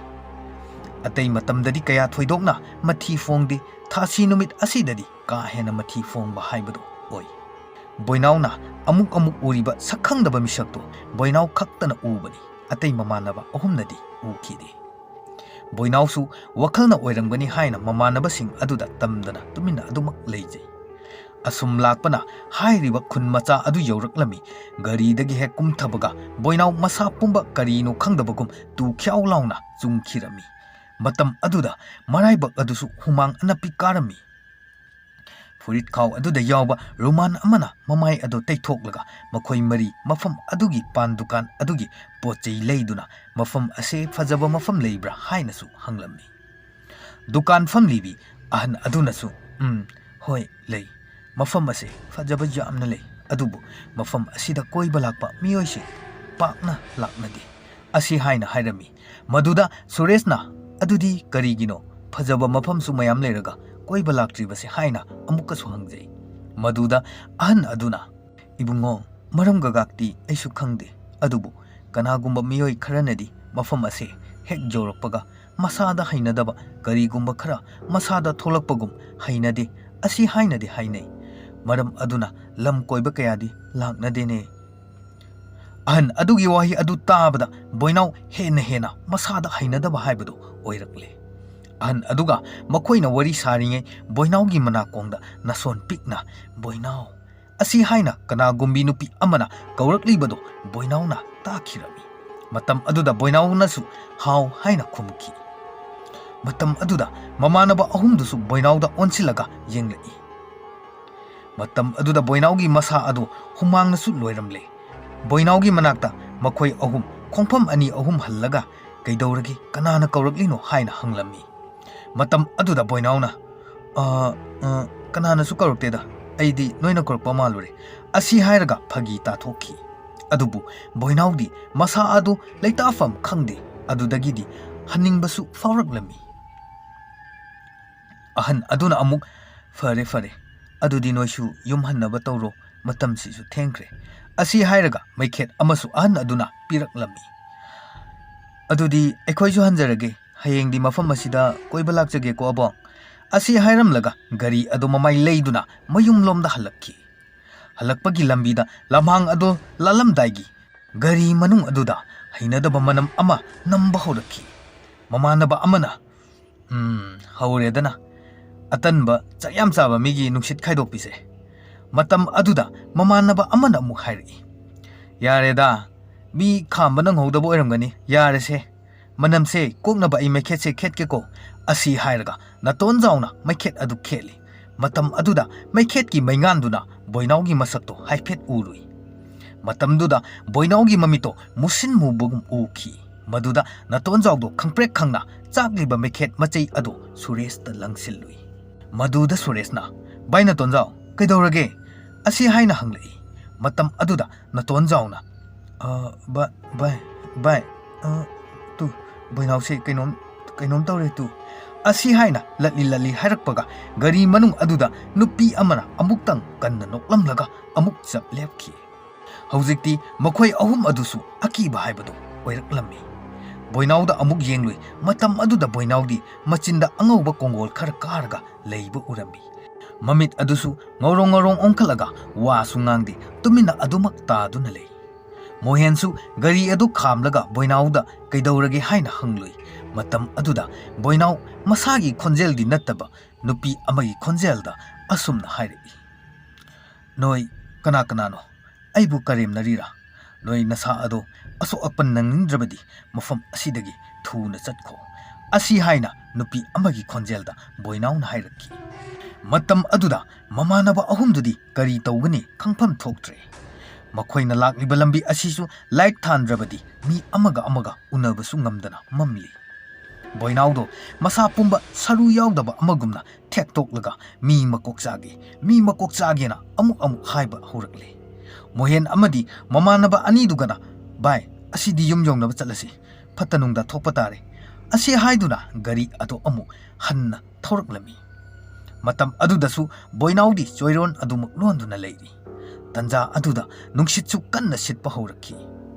ꯑꯇꯩ ꯃꯇꯝꯗꯗꯤ ꯀꯌꯥ ꯊꯣꯏꯗꯣꯛꯅ ꯃꯊꯤ ꯐꯣꯡꯗꯦ, ꯊꯥꯁꯤ ꯅꯨꯃꯤꯠ ꯑꯁꯤꯗꯗꯤ ꯀꯥ ꯍꯦꯟꯅ ꯃꯊꯤ ꯐꯣꯡꯕ ꯍꯥꯏꯕꯗꯨ ꯑꯣꯏ꯫ ꯕꯣꯏꯅꯥꯎꯅ ꯑꯃꯨꯛ ꯑꯃꯨꯛ ꯎꯔꯤꯕ ꯁꯛꯈꯪꯗꯕ ꯃꯤꯁꯛꯇꯨ ꯕꯣꯏꯅꯥꯎ ꯈꯛꯇꯅ ꯎꯕꯅꯤ, ꯑꯇꯩ ꯃꯃꯥꯟꯅꯕ ꯑꯍꯨꯝꯅꯗꯤ ꯎꯈꯤꯗꯦ꯫ ꯕꯣꯏꯅꯥꯎꯁꯨ ꯋꯥꯈꯜꯅ ꯑꯣꯏꯔꯝꯒꯅꯤ ꯍꯥꯏꯅ ꯃꯃꯥꯟꯅꯕꯁꯤꯡ ꯑꯗꯨꯗ ꯇꯝꯗꯅ ꯇꯨꯃꯤꯟꯅ ꯑꯗꯨꯃꯛ ꯂꯩꯖꯩ꯫ ꯑꯁꯨꯝ ꯂꯥꯛꯄꯅ ꯍꯥꯏꯔꯤꯕ ꯈꯨꯟ ꯃꯆꯥ ꯑꯗꯨ ꯌꯧꯔꯛꯂꯝꯃꯤ꯫ ꯒꯥꯔꯤꯗꯒꯤ ꯍꯦꯛ ꯀꯨꯝꯊꯕꯒ ꯕꯣꯏꯅꯥꯎ ꯃꯁꯥ ꯄꯨꯝꯕ ꯀꯔꯤꯅꯣ ꯈꯪꯗꯕꯒꯨꯝ ꯇꯨ ꯈ꯭ꯌꯥꯎ ꯂꯥꯎꯅ ꯆꯨꯝꯈꯤꯔꯝꯃꯤ꯫ ꯃꯇꯝ ꯑꯗꯨꯗ ꯃꯔꯥꯏꯕꯛ ꯑꯗꯨꯁꯨ ꯍꯨꯃꯥꯡ ꯑꯅꯞꯄꯤ ꯀꯥꯔꯝꯃꯤ꯫ ꯐꯨꯔꯤꯠ ꯈꯥꯎ ꯑꯗꯨꯗ ꯌꯥꯎꯕ ꯔꯨꯃꯥꯟ ꯑꯃꯅ ꯃꯃꯥꯏ ꯑꯗꯨ ꯇꯩꯊꯣꯛꯂꯒ ꯃꯈꯣꯏ ꯃꯔꯤ ꯃꯐꯝ ꯑꯗꯨꯒꯤ ꯄꯥꯟ ꯗꯨꯀꯥꯟ ꯑꯗꯨꯒꯤ ꯄꯣꯠ ꯆꯩ ꯂꯩꯗꯨꯅ ꯃꯐꯝ ꯑꯁꯦ ꯐꯖꯕ ꯃꯐꯝ ꯂꯩꯕ꯭ꯔꯥ ꯍꯥꯏꯅꯁꯨ ꯍꯪꯂꯝꯃꯤ꯫ ꯗꯨꯀꯥꯟ ꯐꯝꯂꯤꯕꯤ ꯑꯍꯟ ꯑꯗꯨꯅꯁꯨ, "ꯎꯝ, ꯍꯣꯏ, ꯂꯩ꯫ ꯃꯐꯝ ꯑꯁꯦ ꯐꯖꯕ ꯌꯥꯝꯅ ꯂꯩ, ꯑꯗꯨꯕꯨ ꯃꯐꯝ ꯑꯁꯤꯗ ꯀꯣꯏꯕ ꯂꯥꯛꯄ ꯃꯤꯑꯣꯏꯁꯤꯡ ꯄꯥꯛꯅ ꯂꯥꯛꯅꯗꯦ" ꯑꯁꯤ ꯍꯥꯏꯅ ꯍꯥꯏꯔꯝꯃꯤ꯫ ꯃꯗꯨꯗ ꯁꯨꯔꯦꯁꯅ, "ꯑꯗꯨꯗꯤ ꯀꯔꯤꯒꯤꯅꯣ ꯐꯖꯕ ꯃꯐꯝꯁꯨ ꯃꯌꯥꯝ ꯂꯩꯔꯒ ꯀꯣꯏꯕ ꯂꯥꯛꯇ꯭ꯔꯤꯕꯁꯦ?" ꯍꯥꯏꯅ ꯑꯃꯨꯛꯀꯁꯨ ꯍꯪꯖꯩ꯫ ꯃꯗꯨꯗ ꯑꯍꯟ ꯑꯗꯨꯅ, "ꯏꯕꯨꯡꯉꯣ, ꯃꯔꯝ ꯀꯒꯥꯛꯇꯤ ꯑꯩꯁꯨ ꯈꯪꯗꯦ, ꯑꯗꯨꯕꯨ ꯀꯅꯥꯒꯨꯝꯕ ꯃꯤꯑꯣꯏ ꯈꯔꯅꯗꯤ ꯃꯐꯝ ꯑꯁꯦ ꯍꯦꯛ ꯌꯧꯔꯛꯄꯒ ꯃꯁꯥꯗ ꯍꯩꯅꯗꯕ ꯀꯔꯤꯒꯨꯝꯕ ꯈꯔ ꯃꯁꯥꯗ ꯊꯣꯛꯂꯛꯄꯒꯨꯝ ꯍꯩꯅꯗꯦ, ꯑꯁꯤ ꯍꯥꯏꯅꯗꯤ ꯍꯥꯏꯅꯩ꯫ ꯃꯔꯝ ꯑꯗꯨꯅ ꯂꯝ ꯀꯣꯏꯕ ꯀꯌꯥꯗꯤ ꯂꯥꯛꯅꯗꯦꯅꯦ꯫ ꯑꯍꯟ ꯑꯗꯨꯒꯤ ꯋꯥꯍꯩ ꯑꯗꯨ ꯇꯥꯕꯗ ꯕꯣꯏꯅꯥꯎ ꯍꯦꯟꯅ ꯍꯦꯟꯅ ꯃꯁꯥꯗ ꯍꯩꯅꯗꯕ ꯍꯥꯏꯕꯗꯨ ꯑꯣꯏꯔꯛꯂꯦ꯫ ꯑꯍꯟ ꯑꯗꯨꯒ ꯃꯈꯣꯏꯅ ꯋꯥꯔꯤ ꯁꯥꯔꯤꯉꯩ ꯕꯣꯏꯅꯥꯎꯒꯤ ꯃꯅꯥꯀꯣꯡꯗ ꯅꯥꯁꯣꯟ ꯄꯤꯛꯅ "ꯕꯣꯏꯅꯥꯎ" ꯑꯁꯤ ꯍꯥꯏꯅ ꯀꯅꯥꯒꯨꯝꯕꯤ ꯅꯨꯄꯤ ꯑꯃꯅ ꯀꯧꯔꯛꯂꯤꯕꯗꯨ ꯕꯣꯏꯅꯥꯎꯅ ꯇꯥꯈꯤꯔꯝꯃꯤ꯫ ꯃꯇꯝ ꯑꯗꯨꯗ ꯕꯣꯏꯅꯥꯎꯅꯁꯨ "ꯍꯥꯎ" ꯍꯥꯏꯅ ꯈꯨꯝꯈꯤ꯫ ꯃꯇꯝ ꯑꯗꯨꯗ ꯃꯃꯥꯟꯅꯕ ꯑꯍꯨꯝꯗꯨꯁꯨ ꯕꯣꯏꯅꯥꯎꯗ ꯑꯣꯟꯁꯤꯜꯂꯒ ꯌꯦꯡꯂꯛꯏ꯫ ꯃꯇꯝ ꯑꯗꯨꯗ ꯕꯣꯏꯅꯥꯎꯒꯤ ꯃꯁꯥ ꯑꯗꯨ ꯍꯨꯃꯥꯡꯅꯁꯨ ꯂꯣꯏꯔꯝꯂꯦ꯫ ꯕꯣꯏꯅꯥꯎꯒꯤ ꯃꯅꯥꯛꯇ ꯃꯈꯣꯏ ꯑꯍꯨꯝ ꯈꯣꯡꯐꯝ ꯑꯅꯤ ꯑꯍꯨꯝ ꯍꯜꯂꯒ, "ꯀꯩꯗꯧꯔꯒꯦ? ꯀꯅꯥꯅ ꯀꯧꯔꯛꯂꯤꯅꯣ?" ꯍꯥꯏꯅ ꯍꯪꯂꯝꯃꯤ꯫ ꯃꯇꯝ ꯑꯗꯨꯗ ꯕꯣꯏꯅꯥꯎꯅ, "ꯑ, ꯑ, ꯀꯅꯥꯅꯁꯨ ꯀꯧꯔꯛꯇꯦꯗ, ꯑꯩꯗꯤ ꯅꯣꯏꯅ ꯀꯧꯔꯛꯄ ꯃꯥꯜꯂꯨꯔꯦ" ꯑꯁꯤ ꯍꯥꯏꯔꯒ ꯐꯥꯒꯤ ꯇꯥꯊꯣꯛꯈꯤ꯫ ꯑꯗꯨꯕꯨ ꯕꯣꯏꯅꯥꯎꯗꯤ ꯃꯁꯥ ꯑꯗꯨ ꯂꯩꯇꯥꯐꯝ ꯈꯪꯗꯦ꯫ ꯑꯗꯨꯗꯒꯤꯗꯤ ꯍꯟꯅꯤꯡꯕꯁꯨ ꯐꯥꯎꯔꯛꯂꯝꯃꯤ꯫ ꯑꯍꯟ ꯑꯗꯨꯅ ꯑꯃꯨꯛ, "ꯐꯔꯦ, ꯐꯔꯦ, ꯑꯗꯨꯗꯤ ꯅꯣꯏꯁꯨ ꯌꯨꯝ ꯍꯟꯅꯕ ꯇꯧꯔꯣ, ꯃꯇꯝꯁꯤꯁꯨ ꯊꯦꯡꯈ꯭ꯔꯦ" ꯑꯁꯤ ꯍꯥꯏꯔꯒ ꯃꯩꯈꯦꯠ ꯑꯃꯁꯨ ꯑꯍꯟ ꯑꯗꯨꯅ ꯄꯤꯔꯛꯂꯝꯃꯤ꯫ "ꯑꯗꯨꯗꯤ ꯑꯩꯈꯣꯏꯁꯨ ꯍꯟꯖꯔꯒꯦ, ꯍꯌꯦꯡꯗꯤ ꯃꯐꯝ ꯑꯁꯤꯗ ꯀꯣꯏꯕ ꯂꯥꯛꯆꯒꯦꯀꯣ ꯑꯕꯣ" ꯑꯁꯤ ꯍꯥꯏꯔꯝꯂꯒ ꯒꯥꯔꯤ ꯑꯗꯨ ꯃꯃꯥꯏ ꯂꯩꯗꯨꯅ ꯃꯌꯨꯝꯂꯣꯝꯗ ꯍꯜꯂꯛꯈꯤ꯫ ꯍꯜꯂꯛꯄꯒꯤ ꯂꯝꯕꯤꯗ ꯂꯝꯍꯥꯡ ꯑꯗꯨ ꯂꯥꯜꯂꯝꯗꯥꯏꯒꯤ ꯒꯥꯔꯤ ꯃꯅꯨꯡ ꯑꯗꯨꯗ ꯍꯩꯅꯗꯕ ꯃꯅꯝ ꯑꯃ ꯅꯝꯕ ꯍꯧꯔꯛꯈꯤ꯫ ꯃꯃꯥꯟꯅꯕ ꯑꯃꯅ, "ꯎꯝ, ꯍꯧꯔꯦꯗꯅ, ꯑꯇꯟꯕ ꯆꯥꯛ ꯌꯥꯝ ꯆꯥꯕ ꯃꯤꯒꯤ ꯅꯨꯡꯁꯤꯠ ꯈꯥꯏꯗꯣꯛꯄꯤꯁꯦ"꯫ ꯃꯇꯝ ꯑꯗꯨꯗ ꯃꯃꯥꯟꯅꯕ ꯑꯃꯅ ꯑꯃꯨꯛ ꯍꯥꯏꯔꯛꯏ, "ꯌꯥꯔꯦꯗ, ꯃꯤ ꯈꯥꯝꯕ ꯅꯪꯍꯧꯗꯕ ꯑꯣꯏꯔꯝꯒꯅꯤ, ꯌꯥꯔꯦꯁꯦ, ꯃꯅꯝꯁꯦ ꯀꯣꯛꯅꯕ ꯑꯩ ꯃꯩꯈꯦꯠꯁꯦ ꯈꯦꯠꯀꯦꯀꯣ" ꯑꯁꯤ ꯍꯥꯏꯔꯒ ꯅꯥꯇꯣꯟ ꯖꯥꯎꯅ ꯃꯩꯈꯦꯠ ꯑꯗꯨ ꯈꯦꯠꯂꯤ꯫ ꯃꯇꯝ ꯑꯗꯨꯗ ꯃꯩꯈꯦꯠꯀꯤ ꯃꯩꯉꯥꯟꯗꯨꯅ ꯕꯣꯏꯅꯥꯎꯒꯤ ꯃꯁꯛꯇꯣ ꯍꯥꯏꯐꯦꯠ ꯎꯔꯨꯏ꯫ ꯃꯇꯝꯗꯨꯗ ꯕꯣꯏꯅꯥꯎꯒꯤ ꯃꯃꯤꯠꯇꯣ ꯃꯨꯁꯤꯟ ꯃꯨꯕꯒꯨꯝ ꯎꯈꯤ꯫ ꯃꯗꯨꯗ ꯅꯥꯇꯣꯟꯖꯥꯎꯗꯣ ꯈꯪꯄ꯭ꯔꯦꯛ ꯈꯪꯅ ꯆꯥꯛꯂꯤꯕ ꯃꯩꯈꯦꯠ ꯃꯆꯩ ꯑꯗꯨ ꯁꯨꯔꯦꯁꯇ ꯂꯪꯁꯤꯜꯂꯨꯏ꯫ ꯃꯗꯨꯗ ꯁꯨꯔꯦꯁꯅ, "ꯚꯥꯏ ꯅꯥꯇꯣꯟꯖꯥꯎ, ꯀꯩꯗꯧꯔꯒꯦ?" ꯑꯁꯤ ꯍꯥꯏꯅ ꯍꯪꯂꯛꯏ꯫ ꯃꯇꯝ ꯑꯗꯨꯗ ꯅꯥꯇꯣꯟꯖꯥꯎꯅ, "ꯑ, ꯚꯥꯏ, ꯚꯥꯏ, ꯚꯥꯏ, ꯑ, ꯇꯨ, ꯕꯣꯏꯅꯥꯎꯁꯦ ꯀꯩꯅꯣꯝ, ꯀꯩꯅꯣꯝ ꯇꯧꯔꯦ ꯇꯨ" ꯑꯁꯤ ꯍꯥꯏꯅ ꯂꯠꯂꯤ ꯂꯠꯂꯤ ꯍꯥꯏꯔꯛꯄꯒ ꯒꯥꯔꯤ ꯃꯅꯨꯡ ꯑꯗꯨꯗ ꯅꯨꯄꯤ ꯑꯃꯅ ꯑꯃꯨꯛꯇꯪ ꯀꯟꯅ ꯅꯣꯛꯂꯝꯂꯒ ꯑꯃꯨꯛ ꯆꯞ ꯂꯦꯞꯈꯤ꯫ ꯍꯧꯖꯤꯛꯇꯤ ꯃꯈꯣꯏ ꯑꯍꯨꯝ ꯑꯗꯨꯁꯨ ꯑꯀꯤꯕ ꯍꯥꯏꯕꯗꯨ ꯑꯣꯏꯔꯛꯂꯝꯃꯤ꯫ ꯕꯣꯏꯅꯥꯎꯗ ꯑꯃꯨꯛ ꯌꯦꯡꯂꯨꯏ꯫ ꯃꯇꯝ ꯑꯗꯨꯗ ꯕꯣꯏꯅꯥꯎꯗꯤ ꯃꯆꯤꯟꯗ ꯑꯉꯧꯕ ꯀꯣꯡꯒꯣꯜ ꯈꯔ ꯀꯥꯔꯒ ꯂꯩꯕ ꯎꯔꯝꯃꯤ꯫ ꯃꯃꯤꯠ ꯑꯗꯨꯁꯨ ꯉꯧꯔꯣꯡ ꯉꯧꯔꯣꯡ ꯑꯣꯟꯈꯠꯂꯒ ꯋꯥꯁꯨ ꯉꯥꯡꯗꯦ, ꯇꯨꯃꯤꯟꯅ ꯑꯗꯨꯃꯛ ꯇꯥꯗꯨꯅ ꯂꯩ꯫ ꯃꯣꯍꯦꯟꯁꯨ ꯒꯥꯔꯤ ꯑꯗꯨ ꯈꯥꯝꯂꯒ ꯕꯣꯏꯅꯥꯎꯗ ꯀꯩꯗꯧꯔꯒꯦ ꯍꯥꯏꯅ ꯍꯪꯂꯨꯏ꯫ ꯃꯇꯝ ꯑꯗꯨꯗ ꯕꯣꯏꯅꯥꯎ ꯃꯁꯥꯒꯤ ꯈꯣꯟꯖꯦꯜꯗꯤ ꯅꯠꯇꯕ ꯅꯨꯄꯤ ꯑꯃꯒꯤ ꯈꯣꯟꯖꯦꯜꯗ ꯑꯁꯨꯝꯅ ꯍꯥꯏꯔꯛꯏ, "ꯅꯣꯏ ꯀꯅꯥ ꯀꯅꯥꯅꯣ? ꯑꯩꯕꯨ ꯀꯔꯦꯝꯅꯔꯤꯔꯥ? ꯅꯣꯏ ꯅꯁꯥ ꯑꯗꯣ ꯑꯁꯣꯛ ꯑꯄꯟ ꯅꯪꯅꯤꯡꯗ꯭ꯔꯕꯗꯤ ꯃꯐꯝ ꯑꯁꯤꯗꯒꯤ ꯊꯨꯅ ꯆꯠꯈꯣ"꯫ ꯑꯁꯤ ꯍꯥꯏꯅ ꯅꯨꯄꯤ ꯑꯃꯒꯤ ꯈꯣꯟꯖꯦꯜꯗ ꯕꯣꯏꯅꯥꯎꯅ ꯍꯥꯏꯔꯛꯈꯤ꯫ ꯃꯇꯝ ꯑꯗꯨꯗ ꯃꯃꯥꯟꯅꯕ ꯑꯍꯨꯝꯗꯨꯗꯤ ꯀꯔꯤ ꯇꯧꯒꯅꯤ ꯈꯪꯐꯝ ꯊꯣꯛꯇ꯭ꯔꯦ꯫ ꯃꯈꯣꯏꯅ ꯂꯥꯛꯂꯤꯕ ꯂꯝꯕꯤ ꯑꯁꯤꯁꯨ ꯂꯥꯏꯠ ꯊꯥꯟꯗ꯭ꯔꯕꯗꯤ ꯃꯤ ꯑꯃꯒ ꯑꯃꯒ ꯎꯅꯕꯁꯨ ꯉꯝꯗꯅ ꯃꯝꯂꯤ꯫ ꯕꯣꯏꯅꯥꯎꯗꯣ ꯃꯁꯥ ꯄꯨꯝꯕ ꯁꯔꯨ ꯌꯥꯎꯗꯕ ꯑꯃꯒꯨꯝꯅ ꯊꯦꯛꯇꯣꯛꯂꯒ ꯃꯤ ꯃꯀꯣꯛ ꯆꯥꯒꯦ, ꯃꯤ ꯃꯀꯣꯛ ꯆꯥꯒꯦꯅ ꯑꯃꯨꯛ ꯑꯃꯨꯛ ꯍꯥꯏꯕ ꯍꯧꯔꯛꯂꯦ꯫ ꯃꯣꯍꯦꯟ ꯑꯃꯗꯤ ꯃꯃꯥꯟꯅꯕ ꯑꯅꯤꯗꯨꯒꯅ, "ꯚꯥꯏ, ꯑꯁꯤꯗꯤ ꯌꯨꯝ ꯌꯧꯅꯕ ꯆꯠꯂꯁꯤ, ꯐꯠꯇ ꯅꯨꯡꯗ ꯊꯣꯛꯄ ꯇꯥꯔꯦ" ꯑꯁꯤ ꯍꯥꯏꯗꯨꯅ ꯒꯥꯔꯤ ꯑꯗꯣ ꯑꯃꯨꯛ ꯍꯟꯅ ꯊꯧꯔꯛꯂꯝꯃꯤ꯫ ꯃꯇꯝ ꯑꯗꯨꯗꯁꯨ ꯕꯣꯏꯅꯥꯎꯗꯤ ꯆꯣꯏꯔꯣꯟ ꯑꯗꯨꯃꯛ ꯂꯣꯟꯗꯨꯅ ꯂꯩꯔꯤ꯫ ꯇꯟꯖꯥ ꯑꯗꯨꯗ ꯅꯨꯡꯁꯤꯠꯁꯨ ꯀꯟꯅ ꯁꯤꯠꯄ ꯍꯧꯔꯛꯈꯤ꯫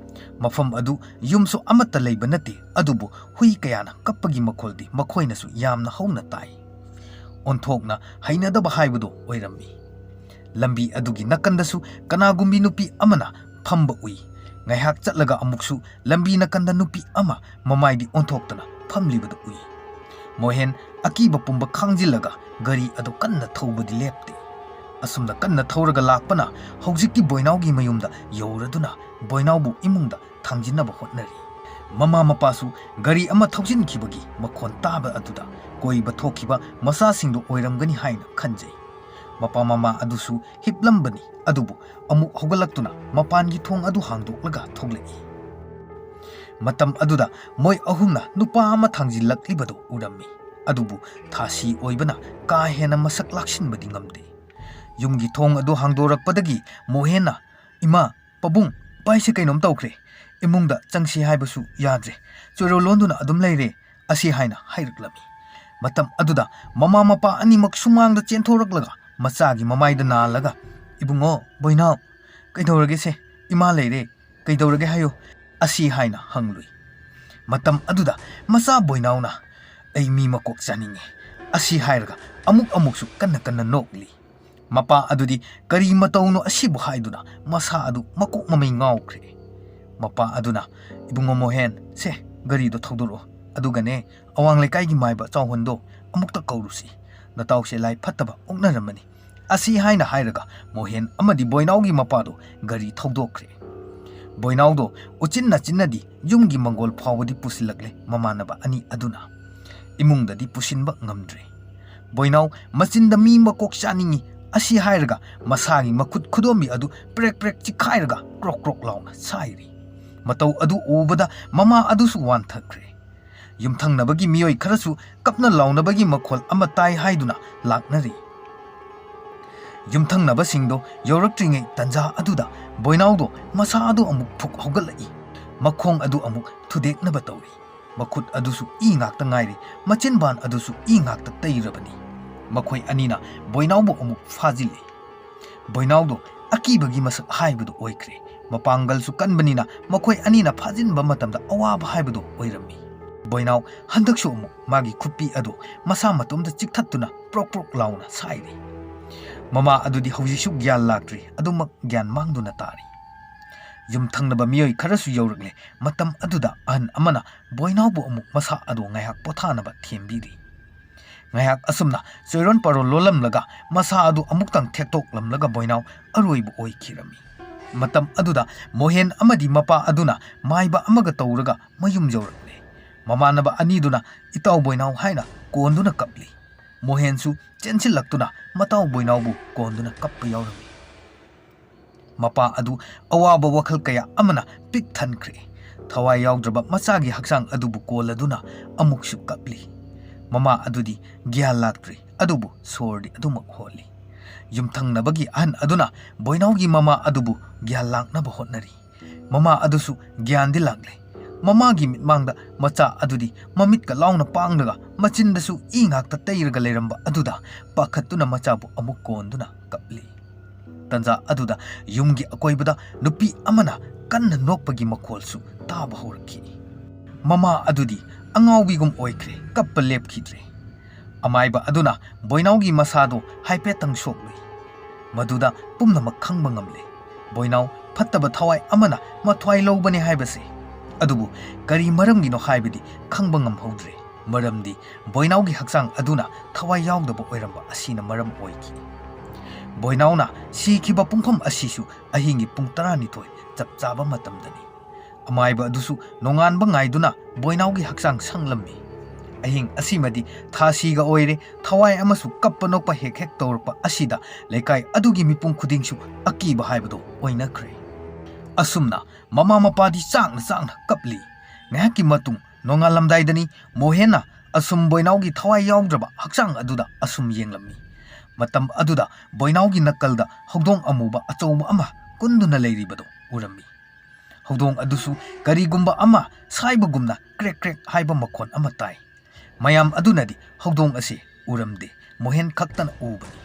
ꯃꯐꯝ ꯑꯗꯨ ꯌꯨꯝꯁꯨ ꯑꯃꯠꯇ ꯂꯩꯕ ꯅꯠꯇꯦ, ꯑꯗꯨꯕꯨ ꯍꯨꯏ ꯀꯌꯥꯅ ꯀꯞꯄꯒꯤ ꯃꯈꯣꯜꯗꯤ ꯃꯈꯣꯏꯅꯁꯨ ꯌꯥꯝꯅ ꯍꯧꯅ ꯇꯥꯏ꯫ ꯑꯣꯟꯊꯣꯛꯅ ꯍꯩꯅꯗꯕ ꯍꯥꯏꯕꯗꯨ ꯑꯣꯏꯔꯝꯃꯤ꯫ ꯂꯝꯕꯤ ꯑꯗꯨꯒꯤ ꯅꯥꯀꯟꯗꯁꯨ ꯀꯅꯥꯒꯨꯝꯕꯤ ꯅꯨꯄꯤ ꯑꯃꯅ ꯐꯝꯕ ꯎꯏ꯫ ꯉꯥꯏꯍꯥꯛ ꯆꯠꯂꯒ ꯑꯃꯨꯛꯁꯨ ꯂꯝꯕꯤ ꯅꯥꯀꯟꯗ ꯅꯨꯄꯤ ꯑꯃ ꯃꯃꯥꯏꯗꯤ ꯑꯣꯟꯊꯣꯛꯇꯅ ꯐꯝꯂꯤꯕꯗꯨ ꯎꯏ꯫ ꯃꯣꯍꯦꯟ ꯑꯀꯤꯕ ꯄꯨꯝꯕ ꯈꯥꯡꯖꯤꯜꯂꯒ ꯒꯥꯔꯤ ꯑꯗꯨ ꯀꯟꯅ ꯊꯧꯕꯗꯤ ꯂꯦꯞꯇꯦ꯫ ꯑꯁꯨꯝꯅ ꯀꯟꯅ ꯊꯧꯔꯒ ꯂꯥꯛꯄꯅ ꯍꯧꯖꯤꯛꯇꯤ ꯕꯣꯏꯅꯥꯎꯒꯤ ꯃꯌꯨꯝꯗ ꯌꯧꯔꯗꯨꯅ ꯕꯣꯏꯅꯥꯎꯕꯨ ꯏꯃꯨꯡꯗ ꯊꯥꯡꯖꯤꯟꯅꯕ ꯍꯣꯠꯅꯔꯤ꯫ ꯃꯃꯥ ꯃꯄꯥꯁꯨ ꯒꯥꯔꯤ ꯑꯃ ꯊꯧꯖꯤꯟꯈꯤꯕꯒꯤ ꯃꯈꯣꯟ ꯇꯥꯕ ꯑꯗꯨꯗ ꯀꯣꯏꯕ ꯊꯣꯛꯈꯤꯕ ꯃꯆꯥꯁꯤꯡꯗꯨ ꯑꯣꯏꯔꯝꯒꯅꯤ ꯍꯥꯏꯅ ꯈꯟꯖꯩ꯫ ꯃꯄꯥ ꯃꯃꯥ ꯑꯗꯨꯁꯨ ꯍꯤꯞꯂꯝꯕꯅꯤ, ꯑꯗꯨꯕꯨ ꯑꯃꯨꯛ ꯍꯧꯒꯠꯂꯛꯇꯨꯅ ꯃꯄꯥꯟꯒꯤ ꯊꯣꯡ ꯑꯗꯨ ꯍꯥꯡꯗꯣꯛꯂꯒ ꯊꯣꯛꯂꯛꯏ꯫ ꯃꯇꯝ ꯑꯗꯨꯗ ꯃꯣꯏ ꯑꯍꯨꯝꯅ ꯅꯨꯄꯥ ꯑꯃ ꯊꯥꯡꯖꯤꯜꯂꯛꯂꯤꯕꯗꯨ ꯎꯔꯝꯃꯤ, ꯑꯗꯨꯕꯨ ꯊꯥꯁꯤ ꯑꯣꯏꯕꯅ ꯀꯥ ꯍꯦꯟꯅ ꯃꯁꯛ ꯂꯥꯛꯁꯤꯟꯕꯗꯤ ꯉꯝꯗꯦ꯫ ꯌꯨꯝꯒꯤ ꯊꯣꯡ ꯑꯗꯨ ꯍꯥꯡꯗꯣꯔꯛꯄꯗꯒꯤ ꯃꯣꯍꯦꯟꯅ, "ꯏꯃꯥ, ꯄꯥꯕꯨꯡ, ꯚꯥꯏꯁꯦ ꯀꯩꯅꯣꯝ ꯇꯧꯈ꯭ꯔꯦ꯫ ꯏꯃꯨꯡꯗ ꯆꯪꯁꯤ ꯍꯥꯏꯕꯁꯨ ꯌꯥꯗ꯭ꯔꯦ꯫ ꯆꯣꯏꯔꯣꯜ ꯂꯣꯟꯗꯨꯅ ꯑꯗꯨꯝ ꯂꯩꯔꯦ" ꯑꯁꯤ ꯍꯥꯏꯅ ꯍꯥꯏꯔꯛꯂꯝꯃꯤ꯫ ꯃꯇꯝ ꯑꯗꯨꯗ ꯃꯃꯥ ꯃꯄꯥ ꯑꯅꯤꯃꯛ ꯁꯨꯃꯥꯡꯗ ꯆꯦꯟꯊꯣꯔꯛꯂꯒ ꯃꯆꯥꯒꯤ ꯃꯃꯥꯏꯗ ꯅꯥꯜꯂꯒ, "ꯏꯕꯨꯡꯉꯣ, ꯕꯣꯏꯅꯥꯎ, ꯀꯩꯗꯧꯔꯒꯦꯁꯦ? ꯏꯃꯥ ꯂꯩꯔꯦ, ꯀꯩꯗꯧꯔꯒꯦ ꯍꯥꯏꯌꯨ" ꯑꯁꯤ ꯍꯥꯏꯅ ꯍꯪꯂꯨꯏ꯫ ꯃꯇꯝ ꯑꯗꯨꯗ ꯃꯆꯥ ꯕꯣꯏꯅꯥꯎꯅ, "ꯑꯩ ꯃꯤ ꯃꯀꯣꯛ ꯆꯥꯅꯤꯡꯉꯦ, ꯑꯁꯤ ꯍꯥꯏꯔꯒ ꯑꯃꯨꯛ ꯑꯃꯨꯛꯁꯨ ꯀꯟꯅ ꯀꯟꯅ ꯅꯣꯛꯂꯤ꯫ ꯃꯄꯥ ꯑꯗꯨꯗꯤ ꯀꯔꯤ ꯃꯇꯧꯅꯣ ꯑꯁꯤꯕꯨ ꯍꯥꯏꯗꯨꯅ ꯃꯁꯥ ꯑꯗꯨ ꯃꯀꯣꯛ ꯃꯃꯩ ꯉꯥꯎꯈ꯭ꯔꯦ꯫ ꯃꯄꯥ ꯑꯗꯨꯅ, "ꯏꯕꯨꯡꯉꯣ ꯃꯣꯍꯦꯟ, ꯁꯦ, ꯒꯥꯔꯤꯗꯣ ꯊꯧꯗꯣꯔꯛꯑꯣ, ꯑꯗꯨꯒꯅꯦ, ꯑꯋꯥꯡ ꯂꯩꯀꯥꯏꯒꯤ ꯃꯥꯏꯕ ꯆꯥꯎꯍꯟꯗꯣ ꯑꯃꯨꯛꯇ ꯀꯧꯔꯨꯁꯤ꯫ ꯅꯇꯥꯎꯁꯦ ꯂꯥꯏ ꯐꯠꯇꯕ ꯑꯣꯛꯅꯔꯝꯃꯅꯤ"꯫ ꯑꯁꯤ ꯍꯥꯏꯅ ꯍꯥꯏꯔꯒ ꯃꯣꯍꯦꯟ ꯑꯃꯗꯤ ꯕꯣꯏꯅꯥꯎꯒꯤ ꯃꯄꯥꯗꯣ ꯒꯥꯔꯤ ꯊꯧꯗꯣꯛꯈ꯭ꯔꯦ꯫ ꯕꯣꯏꯅꯥꯎꯗꯣ ꯎꯆꯤꯟ ꯅꯥꯆꯤꯟꯅꯗꯤ ꯌꯨꯝꯒꯤ ꯃꯪꯒꯣꯜ ꯐꯥꯎꯕꯗꯤ ꯄꯨꯁꯤꯜꯂꯛꯂꯦ ꯃꯃꯥꯟꯅꯕ ꯑꯅꯤ ꯑꯗꯨꯅ꯫ ꯏꯃꯨꯡꯗꯗꯤ ꯄꯨꯁꯤꯟꯕ ꯉꯝꯗ꯭ꯔꯦ꯫ ꯕꯣꯏꯅꯥꯎ ꯃꯆꯤꯟꯗ ꯃꯤ ꯃꯀꯣꯛ ꯆꯥꯅꯤꯡꯏ ꯑꯁꯤ ꯍꯥꯏꯔꯒ ꯃꯁꯥꯒꯤ ꯃꯈꯨꯠ ꯈꯨꯗꯣꯝꯕꯤ ꯑꯗꯨ ꯄ꯭ꯔꯦꯛ ꯄ꯭ꯔꯦꯛ ꯆꯤꯛꯈꯥꯏꯔꯒ ꯀ꯭ꯔꯣꯛ ꯀ꯭ꯔꯣꯛ ꯂꯥꯎꯅ ꯁꯥꯏꯔꯤ꯫ ꯃꯇꯧ ꯑꯗꯨ ꯎꯕꯗ ꯃꯃꯥ ꯑꯗꯨꯁꯨ ꯋꯥꯟꯊꯈ꯭ꯔꯦ꯫ ꯌꯨꯝꯊꯪꯅꯕꯒꯤ ꯃꯤꯑꯣꯏ ꯈꯔꯁꯨ ꯀꯞꯅ ꯂꯥꯎꯅꯕꯒꯤ ꯃꯈꯣꯜ ꯑꯃ ꯇꯥꯏ ꯍꯥꯏꯗꯨꯅ ꯂꯥꯛꯅꯔꯤ꯫ ꯌꯨꯝꯊꯪꯅꯕꯁꯤꯡꯗꯣ ꯌꯧꯔꯛꯇ꯭ꯔꯤꯉꯩ ꯇꯟꯖꯥ ꯑꯗꯨꯗ ꯕꯣꯏꯅꯥꯎꯗꯣ ꯃꯁꯥ ꯑꯗꯨ ꯑꯃꯨꯛ ꯐꯨꯛ ꯍꯧꯒꯠꯂꯛꯏ꯫ ꯃꯈꯣꯡ ꯑꯗꯨ ꯑꯃꯨꯛ ꯊꯨꯗꯦꯛꯅꯕ ꯇꯧꯔꯤ꯫ ꯃꯈꯨꯠ ꯑꯗꯨꯁꯨ ꯏ ꯉꯥꯛꯇ ꯉꯥꯏꯔꯤ, ꯃꯆꯤꯟꯕꯥꯟ ꯑꯗꯨꯁꯨ ꯏ ꯉꯥꯛꯇ ꯇꯩꯔꯕꯅꯤ꯫ ꯃꯈꯣꯏ ꯑꯅꯤꯅ ꯕꯣꯏꯅꯥꯎꯕꯨ ꯑꯃꯨꯛ ꯐꯥꯖꯤꯜꯂꯤ꯫ ꯕꯣꯏꯅꯥꯎꯗꯣ ꯑꯀꯤꯕꯒꯤ ꯃꯁꯛ ꯍꯥꯏꯕꯗꯨ ꯑꯣꯏꯈ꯭ꯔꯦ꯫ ꯃꯄꯥꯡꯒꯜꯁꯨ ꯀꯟꯕꯅꯤꯅ ꯃꯈꯣꯏ ꯑꯅꯤꯅ ꯐꯥꯖꯤꯟꯕ ꯃꯇꯝꯗ ꯑꯋꯥꯕ ꯍꯥꯏꯕꯗꯨ ꯑꯣꯏꯔꯝꯃꯤ꯫ ꯕꯣꯏꯅꯥꯎ ꯍꯟꯗꯛꯁꯨ ꯑꯃꯨꯛ ꯃꯥꯒꯤ ꯈꯨꯠꯄꯤ ꯑꯗꯨ ꯃꯁꯥ ꯃꯇꯣꯝꯇ ꯆꯤꯛꯊꯠꯇꯨꯅ ꯄ꯭ꯔꯣꯛ ꯄ꯭ꯔꯣꯛ ꯂꯥꯎꯅ ꯁꯥꯏꯔꯤ꯫ ꯃꯃꯥ ꯑꯗꯨꯗꯤ ꯍꯧꯖꯤꯛꯁꯨ ꯒ꯭ꯌꯥꯟ ꯂꯥꯛꯇ꯭ꯔꯤ, ꯑꯗꯨꯃꯛ ꯒ꯭ꯌꯥꯟ ꯃꯥꯡꯗꯨꯅ ꯇꯥꯔꯤ꯫ ꯌꯨꯝꯊꯪꯅꯕ ꯃꯤꯑꯣꯏ ꯈꯔꯁꯨ ꯌꯧꯔꯛꯂꯦ꯫ ꯃꯇꯝ ꯑꯗꯨꯗ ꯑꯍꯟ ꯑꯃꯅ ꯕꯣꯏꯅꯥꯎꯕꯨ ꯑꯃꯨꯛ ꯃꯁꯥ ꯑꯗꯨ ꯉꯥꯏꯍꯥꯛ ꯄꯣꯊꯥꯅꯕ ꯊꯦꯝꯕꯤꯔꯤ꯫ ꯉꯥꯏꯍꯥꯛ ꯑꯁꯨꯝꯅ ꯆꯣꯏꯔꯣꯟ ꯄꯥꯔꯣꯟ ꯂꯣꯜꯂꯝꯂꯒ ꯃꯁꯥ ꯑꯗꯨ ꯑꯃꯨꯛꯇꯪ ꯊꯦꯛꯇꯣꯛꯂꯝꯂꯒ ꯕꯣꯏꯅꯥꯎ ꯑꯔꯣꯏꯕ ꯑꯣꯏꯈꯤꯔꯝꯃꯤ꯫ ꯃꯇꯝ ꯑꯗꯨꯗ ꯃꯣꯍꯦꯟ ꯑꯃꯗꯤ ꯃꯄꯥ ꯑꯗꯨꯅ ꯃꯥꯏꯕ ꯑꯃꯒ ꯇꯧꯔꯒ ꯃꯌꯨꯝ ꯌꯧꯔꯛꯂꯦ꯫ ꯃꯃꯥꯟꯅꯕ ꯑꯅꯤꯗꯨꯅ "ꯏꯇꯥꯎ ꯕꯣꯏꯅꯥꯎ" ꯍꯥꯏꯅ ꯀꯣꯟꯗꯨꯅ ꯀꯞꯂꯤ꯫ ꯃꯣꯍꯦꯟꯁꯨ ꯆꯦꯟꯁꯤꯜꯂꯛꯇꯨꯅ ꯃꯇꯥꯎ ꯕꯣꯏꯅꯥꯎꯕꯨ ꯀꯣꯟꯗꯨꯅ ꯀꯞꯄ ꯌꯥꯎꯔꯝꯃꯤ꯫ ꯃꯄꯥ ꯑꯗꯨ ꯑꯋꯥꯕ ꯋꯥꯈꯜ ꯀꯌꯥ ꯑꯃꯅ ꯄꯤꯛ ꯊꯟꯈ꯭ꯔꯦ꯫ ꯊꯋꯥꯏ ꯌꯥꯎꯗ꯭ꯔꯕ ꯃꯆꯥꯒꯤ ꯍꯛꯆꯥꯡ ꯑꯗꯨꯕꯨ ꯀꯣꯜꯂꯗꯨꯅ ꯑꯃꯨꯛꯁꯨ ꯀꯞꯂꯤ꯫ ꯃꯃꯥ ꯑꯗꯨꯗꯤ ꯒ꯭ꯌꯥꯟ ꯂꯥꯛꯇ꯭ꯔꯤ, ꯑꯗꯨꯕꯨ ꯁꯣꯔꯗꯤ ꯑꯗꯨꯃꯛ ꯍꯣꯜꯂꯤ꯫ ꯌꯨꯝꯊꯪꯅꯕꯒꯤ ꯑꯍꯟ ꯑꯗꯨꯅ ꯕꯣꯏꯅꯥꯎꯒꯤ ꯃꯃꯥ ꯑꯗꯨꯕꯨ ꯒ꯭ꯌꯥꯟ ꯂꯥꯛꯅꯕ ꯍꯣꯠꯅꯔꯤ꯫ ꯃꯃꯥ ꯑꯗꯨꯁꯨ ꯒ꯭ꯌꯥꯟꯗꯤ ꯂꯥꯛꯂꯦ꯫ ꯃꯃꯥꯒꯤ ꯃꯤꯠꯃꯥꯡꯗ ꯃꯆꯥ ꯑꯗꯨꯗꯤ ꯃꯃꯤꯠꯀ ꯂꯥꯎꯅ ꯄꯥꯡꯂꯒ ꯃꯆꯤꯟꯗꯁꯨ ꯏ ꯉꯥꯛꯇ ꯇꯩꯔꯒ ꯂꯩꯔꯝꯕ ꯑꯗꯨꯗ ꯄꯥꯈꯠꯇꯨꯅ ꯃꯆꯥꯕꯨ ꯑꯃꯨꯛ ꯀꯣꯟꯗꯨꯅ ꯀꯞꯂꯤ꯫ ꯇꯟꯖꯥ ꯑꯗꯨꯗ ꯌꯨꯝꯒꯤ ꯑꯀꯣꯏꯕꯗ ꯅꯨꯄꯤ ꯑꯃꯅ ꯀꯟꯅ ꯅꯣꯛꯄꯒꯤ ꯃꯈꯣꯜꯁꯨ ꯇꯥꯕ ꯍꯧꯔꯛꯈꯤ꯫ ꯃꯃꯥ ꯑꯗꯨꯗꯤ ꯑꯉꯥꯎꯕꯤꯒꯨꯝ ꯑꯣꯏꯈ꯭ꯔꯦ, ꯀꯞꯄ ꯂꯦꯞꯈꯤꯗ꯭ꯔꯦ꯫ ꯑꯃꯥꯏꯕ ꯑꯗꯨꯅ ꯕꯣꯏꯅꯥꯎꯒꯤ ꯃꯁꯥꯗꯨ ꯍꯥꯏꯐꯦꯠꯇꯪ ꯁꯣꯛꯂꯨꯏ꯫ ꯃꯗꯨꯗ ꯄꯨꯝꯅꯃꯛ ꯈꯪꯕ ꯉꯝꯂꯦ꯫ ꯕꯣꯏꯅꯥꯎ ꯐꯠꯇꯕ ꯊꯋꯥꯏ ꯑꯃꯅ ꯃꯊ꯭ꯋꯥꯏ ꯂꯧꯕꯅꯤ ꯍꯥꯏꯕꯁꯤ꯫ ꯑꯗꯨꯕꯨ ꯀꯔꯤ ꯃꯔꯝꯒꯤꯅꯣ ꯍꯥꯏꯕꯗꯤ ꯈꯪꯕ ꯉꯝꯍꯧꯗ꯭ꯔꯦ꯫ ꯃꯔꯝꯗꯤ ꯕꯣꯏꯅꯥꯎꯒꯤ ꯍꯛꯆꯥꯡ ꯑꯗꯨꯅ ꯊꯋꯥꯏ ꯌꯥꯎꯗꯕ ꯑꯣꯏꯔꯝꯕ ꯑꯁꯤꯅ ꯃꯔꯝ ꯑꯣꯏꯈꯤ꯫ ꯕꯣꯏꯅꯥꯎꯅ ꯁꯤꯈꯤꯕ ꯄꯨꯡꯐꯝ ꯑꯁꯤꯁꯨ ꯑꯍꯤꯡꯒꯤ ꯄꯨꯡ ꯇꯔꯥꯅꯤꯊꯣꯏ ꯆꯞ ꯆꯥꯕ ꯃꯇꯝꯗꯅꯤ꯫ ꯑꯃꯥꯏꯕ ꯑꯗꯨꯁꯨ ꯅꯣꯡꯉꯥꯟꯕ ꯉꯥꯏꯗꯨꯅ ꯕꯣꯏꯅꯥꯎꯒꯤ ꯍꯛꯆꯥꯡ ꯁꯪꯂꯝꯃꯤ꯫ ꯑꯍꯤꯡ ꯑꯁꯤꯃꯗꯤ ꯊꯥꯁꯤꯒ ꯑꯣꯏꯔꯦ꯫ ꯊꯋꯥꯏ ꯑꯃꯁꯨ ꯀꯞꯄ ꯅꯣꯛꯄ ꯍꯦꯛ ꯍꯦꯛ ꯇꯧꯔꯛꯄ ꯑꯁꯤꯗ ꯂꯩꯀꯥꯏ ꯑꯗꯨꯒꯤ ꯃꯤꯄꯨꯝ ꯈꯨꯗꯤꯡꯁꯨ ꯑꯀꯤꯕ ꯍꯥꯏꯕꯗꯨ ꯑꯣꯏꯅꯈ꯭ꯔꯦ꯫ ꯑꯁꯨꯝꯅ ꯃꯃꯥ ꯃꯄꯥꯗꯤ ꯆꯥꯛꯅ ꯆꯥꯛꯅ ꯀꯞꯂꯤ꯫ ꯉꯥꯏꯍꯥꯛꯀꯤ ꯃꯇꯨꯡ ꯅꯣꯡꯉꯥꯜꯂꯝꯗꯥꯏꯗꯅꯤ꯫ ꯃꯣꯍꯦꯟꯅ ꯑꯁꯨꯝ ꯕꯣꯏꯅꯥꯎꯒꯤ ꯊꯋꯥꯏ ꯌꯥꯎꯗ꯭ꯔꯕ ꯍꯛꯆꯥꯡ ꯑꯗꯨꯗ ꯑꯁꯨꯝ ꯌꯦꯡꯂꯝꯃꯤ꯫ ꯃꯇꯝ ꯑꯗꯨꯗ ꯕꯣꯏꯅꯥꯎꯒꯤ ꯅꯥꯀꯜꯗ ꯍꯧꯗꯣꯡ ꯑꯃꯨꯕ ꯑꯆꯧꯕ ꯑꯃ ꯀꯨꯟꯗꯨꯅ ꯂꯩꯔꯤꯕꯗꯨ ꯎꯔꯝꯃꯤ꯫ ꯍꯧꯗꯣꯡ ꯑꯗꯨꯁꯨ ꯀꯔꯤꯒꯨꯝꯕ ꯑꯃ ꯁꯥꯏꯕꯒꯨꯝꯅ ꯀ꯭ꯔꯦꯛ ꯀ꯭ꯔꯦꯛ ꯍꯥꯏꯕ ꯃꯈꯣꯟ ꯑꯃ ꯇꯥꯏ꯫ ꯃꯌꯥꯝ ꯑꯗꯨꯅꯗꯤ ꯍꯧꯗꯣꯡ ꯑꯁꯤ ꯎꯔꯝꯗꯦ, ꯃꯣꯍꯦꯟ ꯈꯛꯇꯅ ꯎꯕꯅꯤ꯫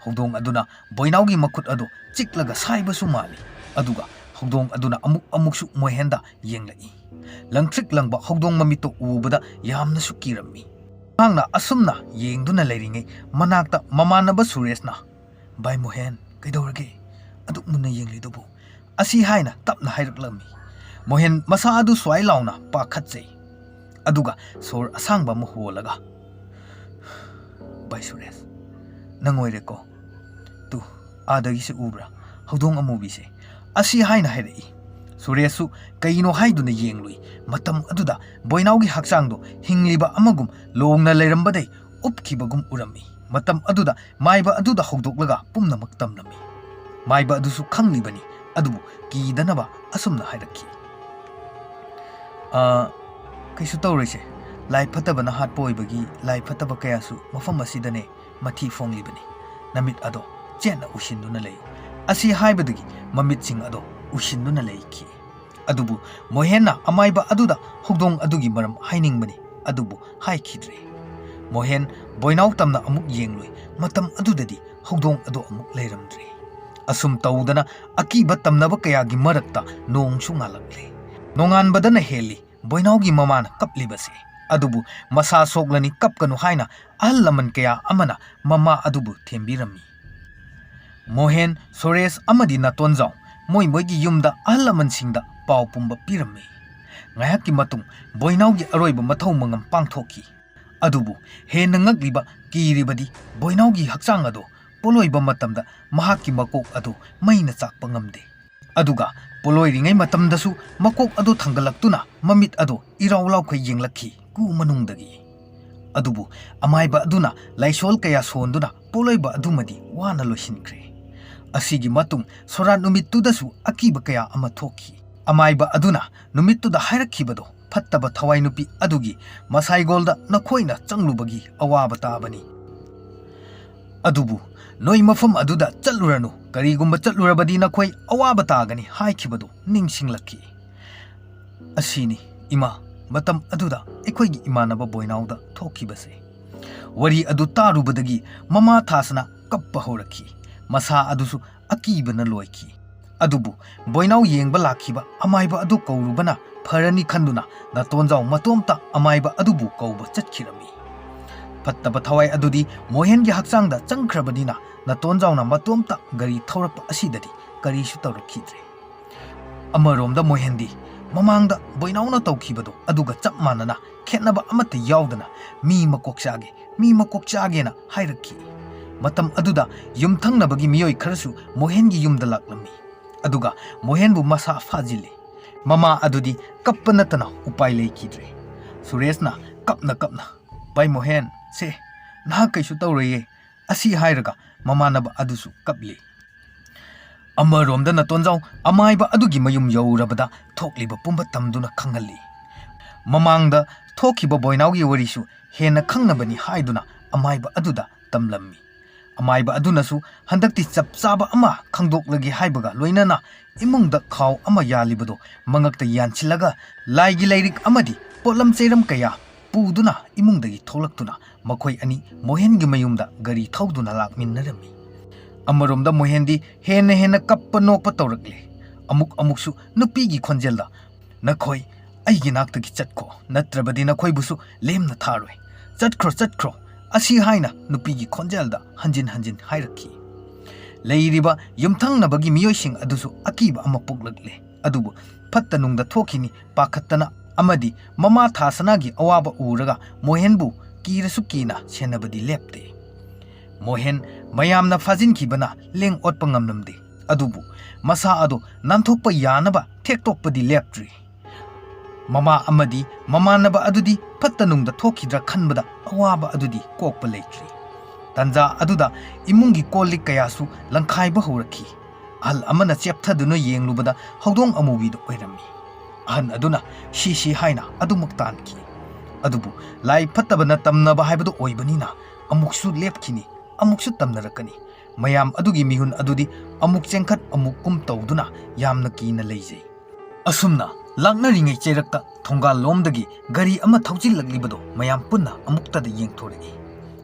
ꯍꯧꯗꯣꯡ ꯑꯗꯨꯅ ꯕꯣꯏꯅꯥꯎꯒꯤ ꯃꯈꯨꯠ ꯑꯗꯨ ꯆꯤꯛꯂꯒ ꯁꯥꯏꯕꯁꯨ ꯃꯥꯜꯂꯤ꯫ ꯑꯗꯨꯒ ꯍꯧꯗꯣꯡ ꯑꯗꯨꯅ ꯑꯃꯨꯛ ꯑꯃꯨꯛꯁꯨ ꯃꯣꯍꯦꯟꯗ ꯌꯦꯡꯂꯛꯏ꯫ ꯂꯪꯇ꯭ꯔꯤꯛ ꯂꯪꯕ ꯍꯧꯗꯣꯡ ꯃꯃꯤꯠꯇꯨ ꯎꯕꯗ ꯌꯥꯝꯅꯁꯨ ꯀꯤꯔꯝꯃꯤ꯫ ꯃꯍꯥꯛꯅ ꯑꯁꯨꯝꯅ ꯌꯦꯡꯗꯨꯅ ꯂꯩꯔꯤꯉꯩ ꯃꯅꯥꯛꯇ ꯃꯃꯥꯟꯅꯕ ꯁꯨꯔꯦꯁꯅ, "ꯚꯥꯏ ꯃꯣꯍꯦꯟ, ꯀꯩꯗꯧꯔꯒꯦ? ꯑꯗꯨꯛ ꯃꯨꯟꯅ ꯌꯦꯡꯂꯤꯗꯨꯕꯨ?" ꯑꯁꯤ ꯍꯥꯏꯅ ꯇꯞꯅ ꯍꯥꯏꯔꯛꯂꯝꯃꯤ꯫ ꯃꯣꯍꯦꯟ ꯃꯁꯥ ꯑꯗꯨ ꯁ꯭ꯋꯥꯏ ꯂꯥꯎꯅ ꯄꯥꯈꯠꯆꯩ꯫ ꯑꯗꯨꯒ ꯁꯣꯔ ꯑꯁꯥꯡꯕ ꯑꯃ ꯍꯣꯜꯂꯒ, "ꯚꯥꯏ ꯁꯨꯔꯦꯁ, ꯅꯪ ꯑꯣꯏꯔꯦꯀꯣ? ꯇꯨ, ꯑꯥꯗꯒꯤꯁꯦ ꯎꯕ꯭ꯔꯥ? ꯍꯧꯗꯣꯡ ꯑꯃꯨꯕꯤꯁꯦ," ꯑꯁꯤ ꯍꯥꯏꯅ ꯍꯥꯏꯔꯛꯏ꯫ ꯁꯨꯔꯦꯁꯁꯨ ꯀꯩꯅꯣ ꯍꯥꯏꯗꯨꯅ ꯌꯦꯡꯂꯨꯏ꯫ ꯃꯇꯝ ꯑꯗꯨꯗ ꯕꯣꯏꯅꯥꯎꯒꯤ ꯍꯛꯆꯥꯡꯗꯣ ꯍꯤꯡꯂꯤꯕ ꯑꯃꯒꯨꯝ ꯂꯣꯡꯅ ꯂꯩꯔꯝꯕꯗꯩ ꯎꯞꯈꯤꯕꯒꯨꯝ ꯎꯔꯝꯃꯤ꯫ ꯃꯇꯝ ꯑꯗꯨꯗ ꯃꯥꯏꯕ ꯑꯗꯨꯗ ꯍꯧꯗꯣꯛꯂꯒ ꯄꯨꯝꯅꯃꯛ ꯇꯝꯂꯝꯃꯤ꯫ ꯃꯥꯏꯕ ꯑꯗꯨꯁꯨ ꯈꯪꯂꯤꯕꯅꯤ, ꯑꯗꯨꯕꯨ ꯀꯤꯗꯅꯕ ꯑꯁꯨꯝꯅ ꯍꯥꯏꯔꯛꯈꯤ, "ꯑ, ꯀꯩꯁꯨ ꯇꯧꯔꯣꯏꯁꯦ꯫ ꯂꯥꯏ ꯐꯠꯇꯕꯅ ꯍꯥꯠꯄ ꯑꯣꯏꯕꯒꯤ ꯂꯥꯏ ꯐꯠꯇꯕ ꯀꯌꯥꯁꯨ ꯃꯐꯝ ꯑꯁꯤꯗꯅꯦ ꯃꯊꯤ ꯐꯣꯡꯂꯤꯕꯅꯤ꯫ ꯅꯃꯤꯠ ꯑꯗꯣ ꯆꯦꯠꯅ ꯎꯏꯁꯤꯟꯗꯨꯅ ꯂꯩ꯫" ꯑꯁꯤ ꯍꯥꯏꯕꯗꯒꯤ ꯃꯃꯤꯠꯁꯤꯡ ꯑꯗꯣ ꯎꯏꯁꯤꯟꯗꯨꯅ ꯂꯩꯈꯤ꯫ ꯑꯗꯨꯕꯨ ꯃꯣꯍꯦꯟꯅ ꯑꯃꯥꯏꯕ ꯑꯗꯨꯗ ꯍꯧꯗꯣꯡ ꯑꯗꯨꯒꯤ ꯃꯔꯝ ꯍꯥꯏꯅꯤꯡꯕꯅꯤ, ꯑꯗꯨꯕꯨ ꯍꯥꯏꯈꯤꯗ꯭ꯔꯦ꯫ ꯃꯣꯍꯦꯟ ꯕꯣꯏꯅꯥꯎ ꯇꯝꯅ ꯑꯃꯨꯛ ꯌꯦꯡꯂꯨꯏ꯫ ꯃꯇꯝ ꯑꯗꯨꯗꯗꯤ ꯍꯧꯗꯣꯡ ꯑꯗꯨ ꯑꯃꯨꯛ ꯂꯩꯔꯝꯗ꯭ꯔꯦ꯫ ꯑꯁꯨꯝ ꯇꯧꯗꯅ ꯑꯀꯤꯕ ꯇꯝꯅꯕ ꯀꯌꯥꯒꯤ ꯃꯔꯛꯇ ꯅꯣꯡꯁꯨ ꯉꯥꯜꯂꯛꯂꯦ꯫ ꯅꯣꯡꯉꯥꯟꯕꯗꯅ ꯍꯦꯜꯂꯤ ꯕꯣꯏꯅꯥꯎꯒꯤ ꯃꯃꯥꯅ ꯀꯞꯂꯤꯕꯁꯦ꯫ ꯑꯗꯨꯕꯨ ꯃꯁꯥ ꯁꯣꯛꯂꯅꯤ, ꯀꯞꯀꯅꯨ ꯍꯥꯏꯅ ꯑꯍꯜ ꯂꯃꯟ ꯀꯌꯥ ꯑꯃꯅ ꯃꯃꯥ ꯑꯗꯨꯕꯨ ꯊꯦꯝꯕꯤꯔꯝꯃꯤ꯫ ꯃꯣꯍꯦꯟ, ꯁꯨꯔꯦꯁ ꯑꯃꯗꯤ ꯅꯥꯇꯣꯟꯖꯥꯎ ꯃꯣꯏ ꯃꯣꯏꯒꯤ ꯌꯨꯝꯗ ꯑꯍꯜ ꯂꯃꯟꯁꯤꯡꯗ ꯄꯥꯎ ꯄꯨꯝꯕ ꯄꯤꯔꯝꯃꯤ꯫ ꯉꯥꯏꯍꯥꯛꯀꯤ ꯃꯇꯨꯡ ꯕꯣꯏꯅꯥꯎꯒꯤ ꯑꯔꯣꯏꯕ ꯃꯊꯧ ꯃꯉꯝ ꯄꯥꯡꯊꯣꯛꯈꯤ꯫ ꯑꯗꯨꯕꯨ ꯍꯦꯟꯅ ꯉꯛꯂꯤꯕ, ꯀꯤꯔꯤꯕꯗꯤ ꯕꯣꯏꯅꯥꯎꯒꯤ ꯍꯛꯆꯥꯡ ꯑꯗꯨ ꯄꯣꯂꯣꯏꯕ ꯃꯇꯝꯗ ꯃꯍꯥꯛꯀꯤ ꯃꯀꯣꯛ ꯑꯗꯨ ꯃꯩꯅ ꯆꯥꯛꯄ ꯉꯝꯗꯦ꯫ ꯑꯗꯨꯒ ꯄꯣꯂꯣꯏꯔꯤꯉꯩ ꯃꯇꯝꯗꯁꯨ ꯃꯀꯣꯛ ꯑꯗꯨ ꯊꯥꯡꯒꯠꯂꯛꯇꯨꯅ ꯃꯃꯤꯠ ꯑꯗꯨ ꯏꯔꯥꯎ ꯂꯥꯎꯈꯩ ꯌꯦꯡꯂꯛꯈꯤ ꯀꯨ ꯃꯅꯨꯡꯗꯒꯤ꯫ ꯑꯗꯨꯕꯨ ꯑꯃꯥꯏꯕ ꯑꯗꯨꯅ ꯂꯥꯏꯁꯣꯜ ꯀꯌꯥ ꯁꯣꯟꯗꯨꯅ ꯄꯣꯂꯣꯏꯕ ꯑꯗꯨꯃꯗꯤ ꯋꯥꯅ ꯂꯣꯏꯁꯤꯟꯈ꯭ꯔꯦ꯫ ꯑꯁꯤꯒꯤ ꯃꯇꯨꯡ ꯁꯣꯔꯥꯠ ꯅꯨꯃꯤꯠꯇꯨꯗꯁꯨ ꯑꯀꯤꯕ ꯀꯌꯥ ꯑꯃ ꯊꯣꯛꯈꯤ꯫ ꯑꯃꯥꯏꯕ ꯑꯗꯨꯅ ꯅꯨꯃꯤꯠꯇꯨꯗ ꯍꯥꯏꯔꯛꯈꯤꯕꯗꯣ ꯐꯠꯇꯕ ꯊꯋꯥꯏ ꯅꯨꯄꯤ ꯑꯗꯨꯒꯤ ꯃꯁꯥꯏꯒꯣꯜꯗ ꯅꯈꯣꯏꯅ ꯆꯪꯂꯨꯕꯒꯤ ꯑꯋꯥꯕ ꯇꯥꯕꯅꯤ꯫ ꯑꯗꯨꯕꯨ ꯅꯣꯏ ꯃꯐꯝ ꯑꯗꯨꯗ ꯆꯠꯂꯨꯔꯅꯨ, ꯀꯔꯤꯒꯨꯝꯕ ꯆꯠꯂꯨꯔꯕꯗꯤ ꯅꯈꯣꯏ ꯑꯋꯥꯕ ꯇꯥꯒꯅꯤ ꯍꯥꯏꯈꯤꯕꯗꯨ ꯅꯤꯡꯁꯤꯡꯂꯛꯈꯤ꯫ ꯑꯁꯤꯅꯤ ꯏꯃꯥ, ꯃꯇꯝ ꯑꯗꯨꯗ ꯑꯩꯈꯣꯏꯒꯤ ꯏꯃꯥꯟꯅꯕ ꯕꯣꯏꯅꯥꯎꯗ ꯊꯣꯛꯈꯤꯕꯁꯦ꯫ ꯋꯥꯔꯤ ꯑꯗꯨ ꯇꯥꯔꯨꯕꯗꯒꯤ ꯃꯃꯥ ꯊꯥꯁꯅ ꯀꯞꯄ ꯍꯧꯔꯛꯈꯤ꯫ ꯃꯁꯥ ꯑꯗꯨꯁꯨ ꯑꯀꯤꯕꯅ ꯂꯣꯏꯈꯤ꯫ ꯑꯗꯨꯕꯨ ꯕꯣꯏꯅꯥꯎ ꯌꯦꯡꯕ ꯂꯥꯛꯈꯤꯕ ꯑꯃꯥꯏꯕ ꯑꯗꯨ ꯀꯧꯔꯨꯕꯅ ꯐꯔꯅꯤ ꯈꯟꯗꯨꯅ ꯅꯥꯇꯣꯟꯖꯥꯎ ꯃꯇꯣꯝꯇ ꯑꯃꯥꯏꯕ ꯑꯗꯨꯕꯨ ꯀꯧꯕ ꯆꯠꯈꯤꯔꯝꯃꯤ꯫ ꯐꯠꯇꯕ ꯊꯋꯥꯏ ꯑꯗꯨꯗꯤ ꯃꯣꯍꯦꯟꯒꯤ ꯍꯛꯆꯥꯡꯗ ꯆꯪꯈ꯭ꯔꯕꯅꯤꯅ ꯅꯥꯇꯣꯟꯖꯥꯎꯅ ꯃꯇꯣꯝꯇ ꯒꯥꯔꯤ ꯊꯧꯔꯛꯄ ꯑꯁꯤꯗꯗꯤ ꯀꯔꯤꯁꯨ ꯇꯧꯔꯛꯈꯤꯗ꯭ꯔꯦ꯫ ꯑꯃꯔꯣꯝꯗ ꯃꯣꯍꯦꯟꯗꯤ ꯃꯃꯥꯡꯗ ꯕꯣꯏꯅꯥꯎꯅ ꯇꯧꯈꯤꯕꯗꯣ ꯑꯗꯨꯒ ꯆꯞ ꯃꯥꯟꯅꯅ ꯈꯦꯠꯅꯕ ꯑꯃꯠꯇ ꯌꯥꯎꯗꯅ "ꯃꯤ ꯃꯀꯣꯛ ꯆꯥꯒꯦ, ꯃꯤ ꯃꯀꯣꯛ ꯆꯥꯒꯦꯅ" ꯍꯥꯏꯔꯛꯈꯤ꯫ ꯃꯇꯝ ꯑꯗꯨꯗ ꯌꯨꯝꯊꯪꯅꯕꯒꯤ ꯃꯤꯑꯣꯏ ꯈꯔꯁꯨ ꯃꯣꯍꯦꯟꯒꯤ ꯌꯨꯝꯗ ꯂꯥꯛꯂꯝꯃꯤ꯫ ꯑꯗꯨꯒ ꯃꯣꯍꯦꯟꯕꯨ ꯃꯁꯥ ꯐꯥꯖꯤꯜꯂꯤ꯫ ꯃꯃꯥ ꯑꯗꯨꯗꯤ ꯀꯞꯄ ꯅꯠꯇꯅ ꯎꯄꯥꯏ ꯂꯩꯈꯤꯗ꯭ꯔꯦ꯫ ꯁꯨꯔꯦꯁꯅ ꯀꯞꯅ ꯀꯞꯅ, "ꯚꯥꯏ ꯃꯣꯍꯦꯟ, ꯁꯦ, ꯅꯍꯥꯛ ꯀꯩꯁꯨ ꯇꯧꯔꯣꯏꯌꯦ," ꯑꯁꯤ ꯍꯥꯏꯔꯒ ꯃꯃꯥꯟꯅꯕ ꯑꯗꯨꯁꯨ ꯀꯞꯂꯤ꯫ ꯑꯃꯔꯣꯝꯗ ꯅꯥꯇꯣꯟꯖꯥꯎ ꯑꯃꯥꯏꯕ ꯑꯗꯨꯒꯤ ꯃꯌꯨꯝ ꯌꯧꯔꯕꯗ ꯊꯣꯛꯂꯤꯕ ꯄꯨꯝꯕ ꯇꯝꯗꯨꯅ ꯈꯪꯍꯜꯂꯤ꯫ ꯃꯃꯥꯡꯗ ꯊꯣꯛꯈꯤꯕ ꯕꯣꯏꯅꯥꯎꯒꯤ ꯋꯥꯔꯤꯁꯨ ꯍꯦꯟꯅ ꯈꯪꯅꯕꯅꯤ ꯍꯥꯏꯗꯨꯅ ꯑꯃꯥꯏꯕ ꯑꯗꯨꯗ ꯇꯝꯂꯝꯃꯤ꯫ ꯑꯃꯥꯏꯕ ꯑꯗꯨꯅꯁꯨ ꯍꯟꯗꯛꯇꯤ ꯆꯞ ꯆꯥꯕ ꯑꯃ ꯈꯪꯗꯣꯛꯂꯒꯦ ꯍꯥꯏꯕꯒ ꯂꯣꯏꯅꯅ ꯏꯃꯨꯡꯗ ꯈꯥꯎ ꯑꯃ ꯌꯥꯜꯂꯤꯕꯗꯣ ꯃꯉꯛꯇ ꯌꯥꯟꯁꯤꯜꯂꯒ ꯂꯥꯏꯒꯤ ꯂꯥꯏꯔꯤꯛ ꯑꯃꯗꯤ ꯄꯣꯠꯂꯝ ꯆꯩꯔꯝ ꯀꯌꯥ ꯄꯨꯗꯨꯅ ꯏꯃꯨꯡꯗꯒꯤ ꯊꯣꯛꯂꯛꯇꯨꯅ ꯃꯈꯣꯏ ꯑꯅꯤ ꯃꯣꯍꯦꯟꯒꯤ ꯃꯌꯨꯝꯗ ꯒꯥꯔꯤ ꯊꯧꯗꯨꯅ ꯂꯥꯛꯃꯤꯟꯅꯔꯝꯃꯤ꯫ ꯑꯃꯔꯣꯝꯗ ꯃꯣꯍꯦꯟꯗꯤ ꯍꯦꯟꯅ ꯍꯦꯟꯅ ꯀꯞꯄ ꯅꯣꯛꯄ ꯇꯧꯔꯛꯂꯦ꯫ ꯑꯃꯨꯛ ꯑꯃꯨꯛꯁꯨ ꯅꯨꯄꯤꯒꯤ ꯈꯣꯟꯖꯦꯜꯗ, "ꯅꯈꯣꯏ "ꯑꯩꯒꯤ ꯅꯥꯛꯇꯒꯤ ꯆꯠꯈꯣ, ꯅꯠꯇ꯭ꯔꯕꯗꯤ ꯅꯈꯣꯏꯕꯨꯁꯨ ꯂꯦꯝꯅ ꯊꯥꯔꯣꯏ꯫ ꯆꯠꯈ꯭ꯔꯣ, ꯆꯠꯈ꯭ꯔꯣ!" ꯑꯁꯤ ꯍꯥꯏꯅ ꯅꯨꯄꯤꯒꯤ ꯈꯣꯟꯖꯦꯜꯗ ꯍꯟꯖꯤꯟ ꯍꯟꯖꯤꯟ ꯍꯥꯏꯔꯛꯈꯤ꯫ ꯂꯩꯔꯤꯕ ꯌꯨꯝꯊꯪꯅꯕꯒꯤ ꯃꯤꯑꯣꯏꯁꯤꯡ ꯑꯗꯨꯁꯨ ꯑꯀꯤꯕ ꯑꯃ ꯄꯣꯛꯂꯛꯂꯦ꯫ ꯑꯗꯨꯕꯨ ꯐꯠꯇ ꯅꯨꯡꯗ ꯊꯣꯛꯈꯤꯅꯤ ꯄꯥꯈꯠꯇꯅ ꯑꯃꯗꯤ ꯃꯃꯥ ꯊꯥꯁꯅꯥꯒꯤ ꯑꯋꯥꯕ ꯎꯔꯒ ꯃꯣꯍꯦꯟꯕꯨ ꯀꯤꯔꯁꯨ ꯀꯤꯅ ꯁꯦꯟꯅꯕꯗꯤ ꯂꯦꯞꯇꯦ꯫ ꯃꯣꯍꯦꯟ ꯃꯌꯥꯝꯅ ꯐꯥꯖꯤꯟꯈꯤꯕꯅ ꯂꯦꯡ ꯑꯣꯠꯄ ꯉꯝꯂꯝꯗꯦ꯫ ꯑꯗꯨꯕꯨ ꯃꯁꯥ ꯑꯗꯨ ꯅꯥꯟꯊꯣꯛꯄ ꯌꯥꯅꯕ ꯊꯦꯛꯇꯣꯛꯄꯗꯤ ꯂꯦꯞꯇ꯭ꯔꯤ꯫ ꯃꯃꯥ ꯑꯃꯗꯤ ꯃꯃꯥꯟꯅꯕ ꯑꯗꯨꯗꯤ ꯐꯠꯇ ꯅꯨꯡꯗ ꯊꯣꯛꯈꯤꯗ꯭ꯔꯥ ꯈꯟꯕꯗ ꯑꯋꯥꯕ ꯑꯗꯨꯗꯤ ꯀꯣꯛꯄ ꯂꯩꯇ꯭ꯔꯤ꯫ ꯇꯟꯖꯥ ꯑꯗꯨꯗ ꯏꯃꯨꯡꯒꯤ ꯀꯣꯜ ꯂꯤꯛ ꯀꯌꯥꯁꯨ ꯂꯪꯈꯥꯏꯕ ꯍꯧꯔꯛꯈꯤ꯫ ꯑꯍꯜ ꯑꯃꯅ ꯆꯦꯞꯊꯗꯨꯅ ꯌꯦꯡꯂꯨꯕꯗ ꯍꯧꯗꯣꯡ ꯑꯃꯨꯕꯤꯗꯨ ꯑꯣꯏꯔꯝꯃꯤ꯫ ꯑꯍꯟ ꯑꯗꯨꯅ ꯁꯤ ꯁꯤ ꯍꯥꯏꯅ ꯑꯗꯨꯃꯛ ꯇꯥꯟꯈꯤ꯫ ꯑꯗꯨꯕꯨ ꯂꯥꯏ ꯐꯠꯇꯕꯅ ꯇꯝꯅꯕ ꯍꯥꯏꯕꯗꯨ ꯑꯣꯏꯕꯅꯤꯅ ꯑꯃꯨꯛꯁꯨ ꯂꯦꯞꯈꯤꯅꯤ, ꯑꯃꯨꯛꯁꯨ ꯇꯝꯅꯔꯛꯀꯅꯤ꯫ ꯃꯌꯥꯝ ꯑꯗꯨꯒꯤ ꯃꯤꯍꯨꯟ ꯑꯗꯨꯗꯤ ꯑꯃꯨꯛ ꯆꯦꯟꯈꯠ ꯑꯃꯨꯛ ꯀꯨꯝ ꯇꯧꯗꯨꯅ ꯌꯥꯝꯅ ꯀꯤꯅ ꯂꯩꯖꯩ꯫ ꯑꯁꯨꯝꯅ ꯂꯥꯛꯅꯔꯤꯉꯩ ꯆꯩꯔꯛꯇ ꯊꯣꯡꯒꯥꯜ ꯂꯣꯝꯗꯒꯤ ꯒꯥꯔꯤ ꯑꯃ ꯊꯧꯖꯤꯜꯂꯛꯂꯤꯕꯗꯨ ꯃꯌꯥꯝ ꯄꯨꯟꯅ ꯑꯃꯨꯛꯇꯗ ꯌꯦꯡꯊꯣꯔꯛꯏ꯫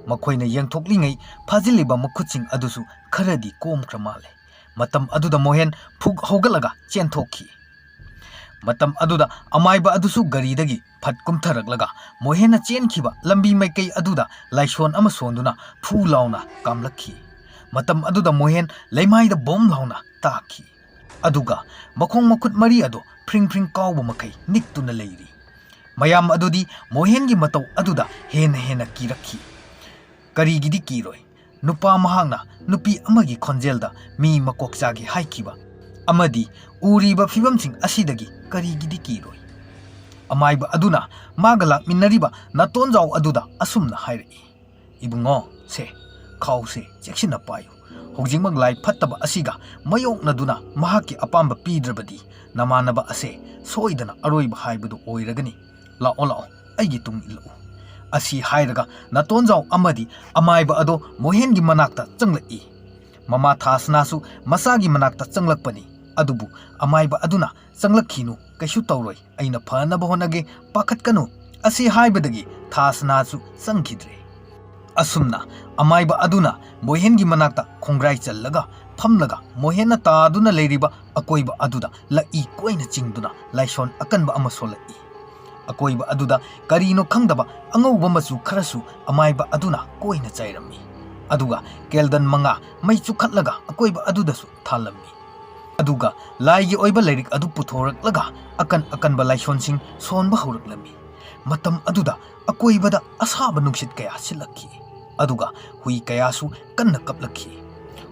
ꯃꯈꯣꯏꯅ ꯌꯦꯡꯊꯣꯛꯂꯤꯉꯩ ꯐꯥꯖꯤꯜꯂꯤꯕ ꯃꯈꯨꯠꯁꯤꯡ ꯑꯗꯨꯁꯨ ꯈꯔꯗꯤ ꯀꯣꯝꯈ꯭ꯔ ꯃꯥꯜꯂꯦ꯫ ꯃꯇꯝ ꯑꯗꯨꯗ ꯃꯣꯍꯦꯟ ꯐꯨꯛ ꯍꯧꯒꯠꯂꯒ ꯆꯦꯟꯊꯣꯛꯈꯤ꯫ ꯃꯇꯝ ꯑꯗꯨꯗ ꯑꯃꯥꯏꯕ ꯑꯗꯨꯁꯨ ꯒꯥꯔꯤꯗꯒꯤ ꯐꯠ ꯀꯨꯝꯊꯔꯛꯂꯒ ꯃꯣꯍꯦꯟꯅ ꯆꯦꯟꯈꯤꯕ ꯂꯝꯕꯤ ꯃꯥꯏꯀꯩ ꯑꯗꯨꯗ ꯂꯥꯏꯁꯣꯟ ꯑꯃ ꯁꯣꯟꯗꯨꯅ ꯐꯨ ꯂꯥꯎꯅ ꯀꯥꯝꯂꯛꯈꯤ꯫ ꯃꯇꯝ ꯑꯗꯨꯗ ꯃꯣꯍꯦꯟ ꯂꯩꯃꯥꯏꯗ ꯕꯣꯝ ꯂꯥꯎꯅ ꯇꯥꯈꯤ꯫ ꯑꯗꯨꯒ ꯃꯈꯣꯡ ꯃꯈꯨꯠ ꯃꯔꯤ ꯑꯗꯨ ꯐ꯭ꯔꯤꯡ ꯐ꯭ꯔꯤꯡ ꯀꯥꯎꯕ ꯃꯈꯩ ꯅꯤꯛꯇꯨꯅ ꯂꯩꯔꯤ꯫ ꯃꯌꯥꯝ ꯑꯗꯨꯗꯤ ꯃꯣꯍꯦꯟꯒꯤ ꯃꯇꯧ ꯑꯗꯨꯗ ꯍꯦꯟꯅ ꯍꯦꯟꯅ ꯀꯤꯔꯛꯈꯤ꯫ ꯀꯔꯤꯒꯤꯗꯤ ꯀꯤꯔꯣꯏ? ꯅꯨꯄꯥ ꯃꯍꯥꯛꯅ ꯅꯨꯄꯤ ꯑꯃꯒꯤ ꯈꯣꯟꯖꯦꯜꯗ ꯃꯤ ꯃꯀꯣꯛ ꯆꯥꯒꯦ ꯍꯥꯏꯈꯤꯕ ꯑꯃꯗꯤ ꯎꯔꯤꯕ ꯐꯤꯕꯝꯁꯤꯡ ꯑꯁꯤꯗꯒꯤ ꯀꯔꯤꯒꯤꯗꯤ ꯀꯤꯔꯣꯏ? ꯑꯃꯥꯏꯕ ꯑꯗꯨꯅ ꯃꯥꯒ ꯂꯥꯛꯃꯤꯟꯅꯔꯤꯕ ꯅꯥꯇꯣꯟꯖꯥꯎ ꯑꯗꯨꯗ ꯑꯁꯨꯝꯅ ꯍꯥꯏꯔꯛꯏ, "ꯏꯕꯨꯡꯉꯣ, ꯁꯦ, ꯈꯥꯎꯁꯦ ꯆꯦꯛꯁꯤꯟꯅ ꯄꯥꯏꯌꯨ꯫ ꯍꯧꯖꯤꯛꯃꯛ ꯂꯥꯏ ꯐꯠꯇꯕ ꯑꯁꯤꯒ ꯃꯥꯌꯣꯛꯅꯗꯨꯅ ꯃꯍꯥꯛꯀꯤ ꯑꯄꯥꯝꯕ ꯄꯤꯗ꯭ꯔꯕꯗꯤ ꯅꯃꯥꯟꯅꯕ ꯑꯁꯦ ꯁꯣꯏꯗꯅ ꯑꯔꯣꯏꯕ ꯍꯥꯏꯕꯗꯨ ꯑꯣꯏꯔꯒꯅꯤ꯫ ꯂꯥꯛꯑꯣ, ꯂꯥꯛꯑꯣ, ꯑꯩꯒꯤ ꯇꯨꯡ ꯏꯜꯂꯛꯎ"꯫ ꯑꯁꯤ ꯍꯥꯏꯔꯒ ꯅꯥꯇꯣꯟꯖꯥꯎ ꯑꯃꯗꯤ ꯑꯃꯥꯏꯕ ꯑꯗꯣ ꯃꯣꯍꯦꯟꯒꯤ ꯃꯅꯥꯛꯇ ꯆꯪꯂꯛꯏ꯫ ꯃꯃꯥ ꯊꯥꯁꯅꯥꯁꯨ ꯃꯆꯥꯒꯤ ꯃꯅꯥꯛꯇ ꯆꯪꯂꯛꯄꯅꯤ꯫ ꯑꯗꯨꯕꯨ ꯑꯃꯥꯏꯕ ꯑꯗꯨꯅ, "ꯆꯪꯂꯛꯈꯤꯅꯨ, ꯀꯩꯁꯨ ꯇꯧꯔꯣꯏ, ꯑꯩꯅ ꯐꯅꯕ ꯍꯣꯠꯅꯒꯦ, ꯄꯥꯈꯠꯀꯅꯨ"꯫ ꯑꯁꯤ ꯍꯥꯏꯕꯗꯒꯤ ꯊꯥꯁꯅꯥꯁꯨ ꯆꯪꯈꯤꯗ꯭ꯔꯦ꯫ ꯑꯁꯨꯝꯅ ꯑꯃꯥꯏꯕ ꯑꯗꯨꯅ ꯃꯣꯍꯦꯟꯒꯤ ꯃꯅꯥꯛꯇ ꯈꯣꯡꯒ꯭ꯔꯥꯏ ꯆꯜꯂꯒ ꯐꯝꯂꯒ ꯃꯣꯍꯦꯟꯅ ꯇꯥꯗꯨꯅ ꯂꯩꯔꯤꯕ ꯑꯀꯣꯏꯕ ꯑꯗꯨꯗ ꯂꯛꯏ ꯀꯣꯏꯅ ꯆꯤꯡꯗꯨꯅ ꯂꯥꯏꯁꯣꯟ ꯑꯀꯟꯕ ꯑꯃ ꯁꯣꯜꯂꯛꯏ꯫ ꯑꯀꯣꯏꯕ ꯑꯗꯨꯗ ꯀꯔꯤꯅꯣ ꯈꯪꯗꯕ ꯑꯉꯧꯕ ꯃꯆꯨ ꯈꯔꯁꯨ ꯑꯃꯥꯏꯕ ꯑꯗꯨꯅ ꯀꯣꯏꯅ ꯆꯥꯏꯔꯝꯃꯤ꯫ ꯑꯗꯨꯒ ꯀꯦꯜꯗꯟ ꯃꯉꯥ ꯃꯩ ꯆꯨꯈꯠꯂꯒ ꯑꯀꯣꯏꯕ ꯑꯗꯨꯗꯁꯨ ꯊꯥꯜꯂꯝꯃꯤ꯫ ꯑꯗꯨꯒ ꯂꯥꯏꯒꯤ ꯑꯣꯏꯕ ꯂꯥꯏꯔꯤꯛ ꯑꯗꯨ ꯄꯨꯊꯣꯔꯛꯂꯒ ꯑꯀꯟ ꯑꯀꯟꯕ ꯂꯥꯏꯁꯣꯟꯁꯤꯡ ꯁꯣꯟꯕ ꯍꯧꯔꯛꯂꯝꯃꯤ꯫ ꯃꯇꯝ ꯑꯗꯨꯗ ꯑꯀꯣꯏꯕꯗ ꯑꯁꯥꯕ ꯅꯨꯡꯁꯤꯠ ꯀꯌꯥ ꯁꯤꯠꯂꯛꯈꯤ꯫ ꯑꯗꯨꯒ ꯍꯨꯏ ꯀꯌꯥꯁꯨ ꯀꯟꯅ ꯀꯞꯂꯛꯈꯤ꯫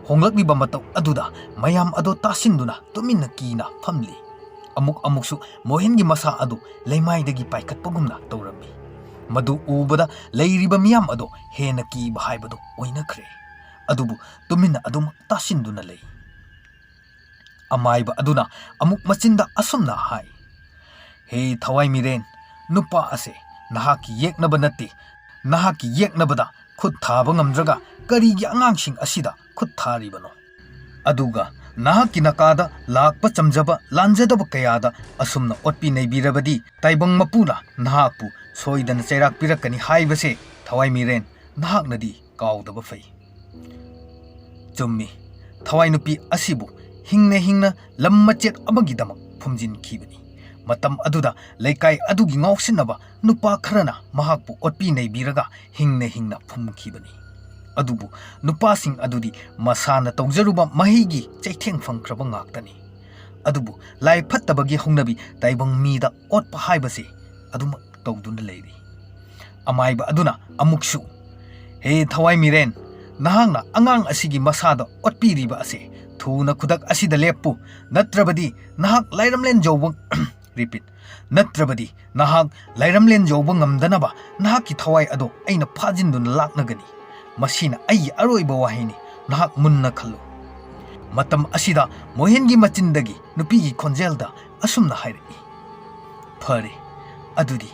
ꯍꯣꯡꯂꯛꯂꯤꯕ ꯃꯇꯧ ꯑꯗꯨꯗ ꯃꯌꯥꯝ ꯑꯗꯣ ꯇꯥꯁꯤꯟꯗꯨꯅ ꯇꯨꯃꯤꯟꯅ ꯀꯤꯅ ꯐꯝꯂꯤ꯫ ꯑꯃꯨꯛ ꯑꯃꯨꯛꯁꯨ ꯃꯣꯍꯦꯟꯒꯤ ꯃꯁꯥ ꯑꯗꯨ ꯂꯩꯃꯥꯏꯗꯒꯤ ꯄꯥꯏꯈꯠꯄꯒꯨꯝꯅ ꯇꯧꯔꯝꯃꯤ꯫ ꯃꯗꯨ ꯎꯕꯗ ꯂꯩꯔꯤꯕ ꯃꯤꯌꯥꯝ ꯑꯗꯣ ꯍꯦꯟꯅ ꯀꯤꯕ ꯍꯥꯏꯕꯗꯨ ꯑꯣꯏꯅꯈ꯭ꯔꯦ꯫ ꯑꯗꯨꯕꯨ ꯇꯨꯃꯤꯟꯅ ꯑꯗꯨꯃꯛ ꯇꯥꯁꯤꯟꯗꯨꯅ ꯂꯩ꯫ ꯑꯃꯥꯏꯕ ꯑꯗꯨꯅ ꯑꯃꯨꯛ ꯃꯆꯤꯟꯗ ꯑꯁꯨꯝꯅ ꯍꯥꯏ, "ꯍꯦ ꯊꯋꯥꯏ ꯃꯤꯔꯦꯟ, ꯅꯨꯄꯥ ꯑꯁꯦ ꯅꯍꯥꯛꯀꯤ ꯌꯦꯛꯅꯕ ꯅꯠꯇꯦ꯫ ꯅꯍꯥꯛꯀꯤ ꯌꯦꯛꯅꯕꯗ ꯈꯨꯠ ꯊꯥꯕ ꯉꯝꯗ꯭ꯔꯒ ꯀꯔꯤꯒꯤ ꯑꯉꯥꯡꯁꯤꯡ ꯑꯁꯤꯗ ꯈꯨꯠ ꯊꯥꯔꯤꯕꯅꯣ?" ꯑꯗꯨꯒ ꯅꯍꯥꯛꯀꯤ ꯅꯀꯥꯗ ꯂꯥꯛꯄ ꯆꯝꯖꯕ ꯂꯥꯟꯖꯗꯕ ꯀꯌꯥꯗ ꯑꯁꯨꯝꯅ ꯑꯣꯠꯄꯤ ꯅꯩꯕꯤꯔꯕꯗꯤ ꯇꯥꯏꯕꯪ ꯃꯄꯨꯅ ꯅꯍꯥꯛꯄꯨ ꯁꯣꯏꯗꯅ ꯆꯩꯔꯥꯛ ꯄꯤꯔꯛꯀꯅꯤ ꯍꯥꯏꯕꯁꯦ ꯊꯋꯥꯏ ꯃꯤꯔꯦꯟ ꯅꯍꯥꯛꯅꯗꯤ ꯀꯥꯎꯗꯕ ꯐꯩ꯫ ꯆꯨꯝꯃꯤ, ꯊꯋꯥꯏ ꯅꯨꯄꯤ ꯑꯁꯤꯕꯨ ꯍꯤꯡꯅ ꯍꯤꯡꯅ ꯂꯝ ꯃꯆꯦꯠ ꯑꯃꯒꯤꯗꯃꯛ ꯐꯨꯝꯖꯤꯟꯈꯤꯕꯅꯤ꯫ ꯃꯇꯝ ꯑꯗꯨꯗ ꯂꯩꯀꯥꯏ ꯑꯗꯨꯒꯤ ꯉꯥꯎꯁꯤꯟꯅꯕ ꯅꯨꯄꯥ ꯈꯔꯅ ꯃꯍꯥꯛꯄꯨ ꯑꯣꯠꯄꯤ ꯅꯩꯕꯤꯔꯒ ꯍꯤꯡꯅ ꯍꯤꯡꯅ ꯐꯨꯝꯈꯤꯕꯅꯤ꯫ ꯑꯗꯨꯕꯨ ꯅꯨꯄꯥꯁꯤꯡ ꯑꯗꯨꯗꯤ ꯃꯁꯥꯅ ꯇꯧꯖꯔꯨꯕ ꯃꯍꯩꯒꯤ ꯆꯩꯊꯦꯡ ꯐꯪꯈ꯭ꯔꯕ ꯉꯥꯛꯇꯅꯤ꯫ ꯑꯗꯨꯕꯨ ꯂꯥꯏ ꯐꯠꯇꯕꯒꯤ ꯍꯧꯅꯕꯤ ꯇꯥꯏꯕꯪ ꯃꯤꯗ ꯑꯣꯠꯄ ꯍꯥꯏꯕꯁꯤ ꯑꯗꯨꯃꯛ ꯇꯧꯗꯨꯅ ꯂꯩꯔꯤ꯫ ꯑꯃꯥꯏꯕ ꯑꯗꯨꯅ ꯑꯃꯨꯛꯁꯨ, "ꯍꯦ ꯊꯋꯥꯏ ꯃꯤꯔꯦꯟ, ꯅꯍꯥꯛꯅ ꯑꯉꯥꯡ ꯑꯁꯤꯒꯤ ꯃꯁꯥꯗ ꯑꯣꯠꯄꯤꯔꯤꯕ ꯑꯁꯦ ꯊꯨꯅ ꯈꯨꯗꯛ ꯑꯁꯤꯗ ꯂꯦꯞꯄꯨ, ꯅꯠꯇ꯭ꯔꯕꯗꯤ ꯅꯍꯥꯛ ꯂꯥꯏꯔꯝꯂꯦꯟ ꯌꯧꯕ," repeat, "ꯅꯠꯇ꯭ꯔꯕꯗꯤ ꯅꯍꯥꯛ ꯂꯥꯏꯔꯝꯂꯦꯟ ꯌꯧꯕ ꯉꯝꯗꯅꯕ ꯅꯍꯥꯛꯀꯤ ꯊꯋꯥꯏ ꯑꯗꯣ ꯑꯩꯅ ꯐꯥꯖꯤꯟꯗꯨꯅ ꯂꯥꯛꯅꯒꯅꯤ꯫ ꯃꯁꯤꯅ ꯑꯩꯒꯤ ꯑꯔꯣꯏꯕ ꯋꯥꯍꯩꯅꯤ, ꯅꯍꯥꯛ ꯃꯨꯟꯅ ꯈꯜꯂꯨ꯫" ꯃꯇꯝ ꯑꯁꯤꯗ ꯃꯣꯍꯦꯟꯒꯤ ꯃꯆꯤꯟꯗꯒꯤ ꯅꯨꯄꯤꯒꯤ ꯈꯣꯟꯖꯦꯜꯗ ꯑꯁꯨꯝꯅ ꯍꯥꯏꯔꯛꯏ, "ꯐꯔꯦ, ꯑꯗꯨꯗꯤ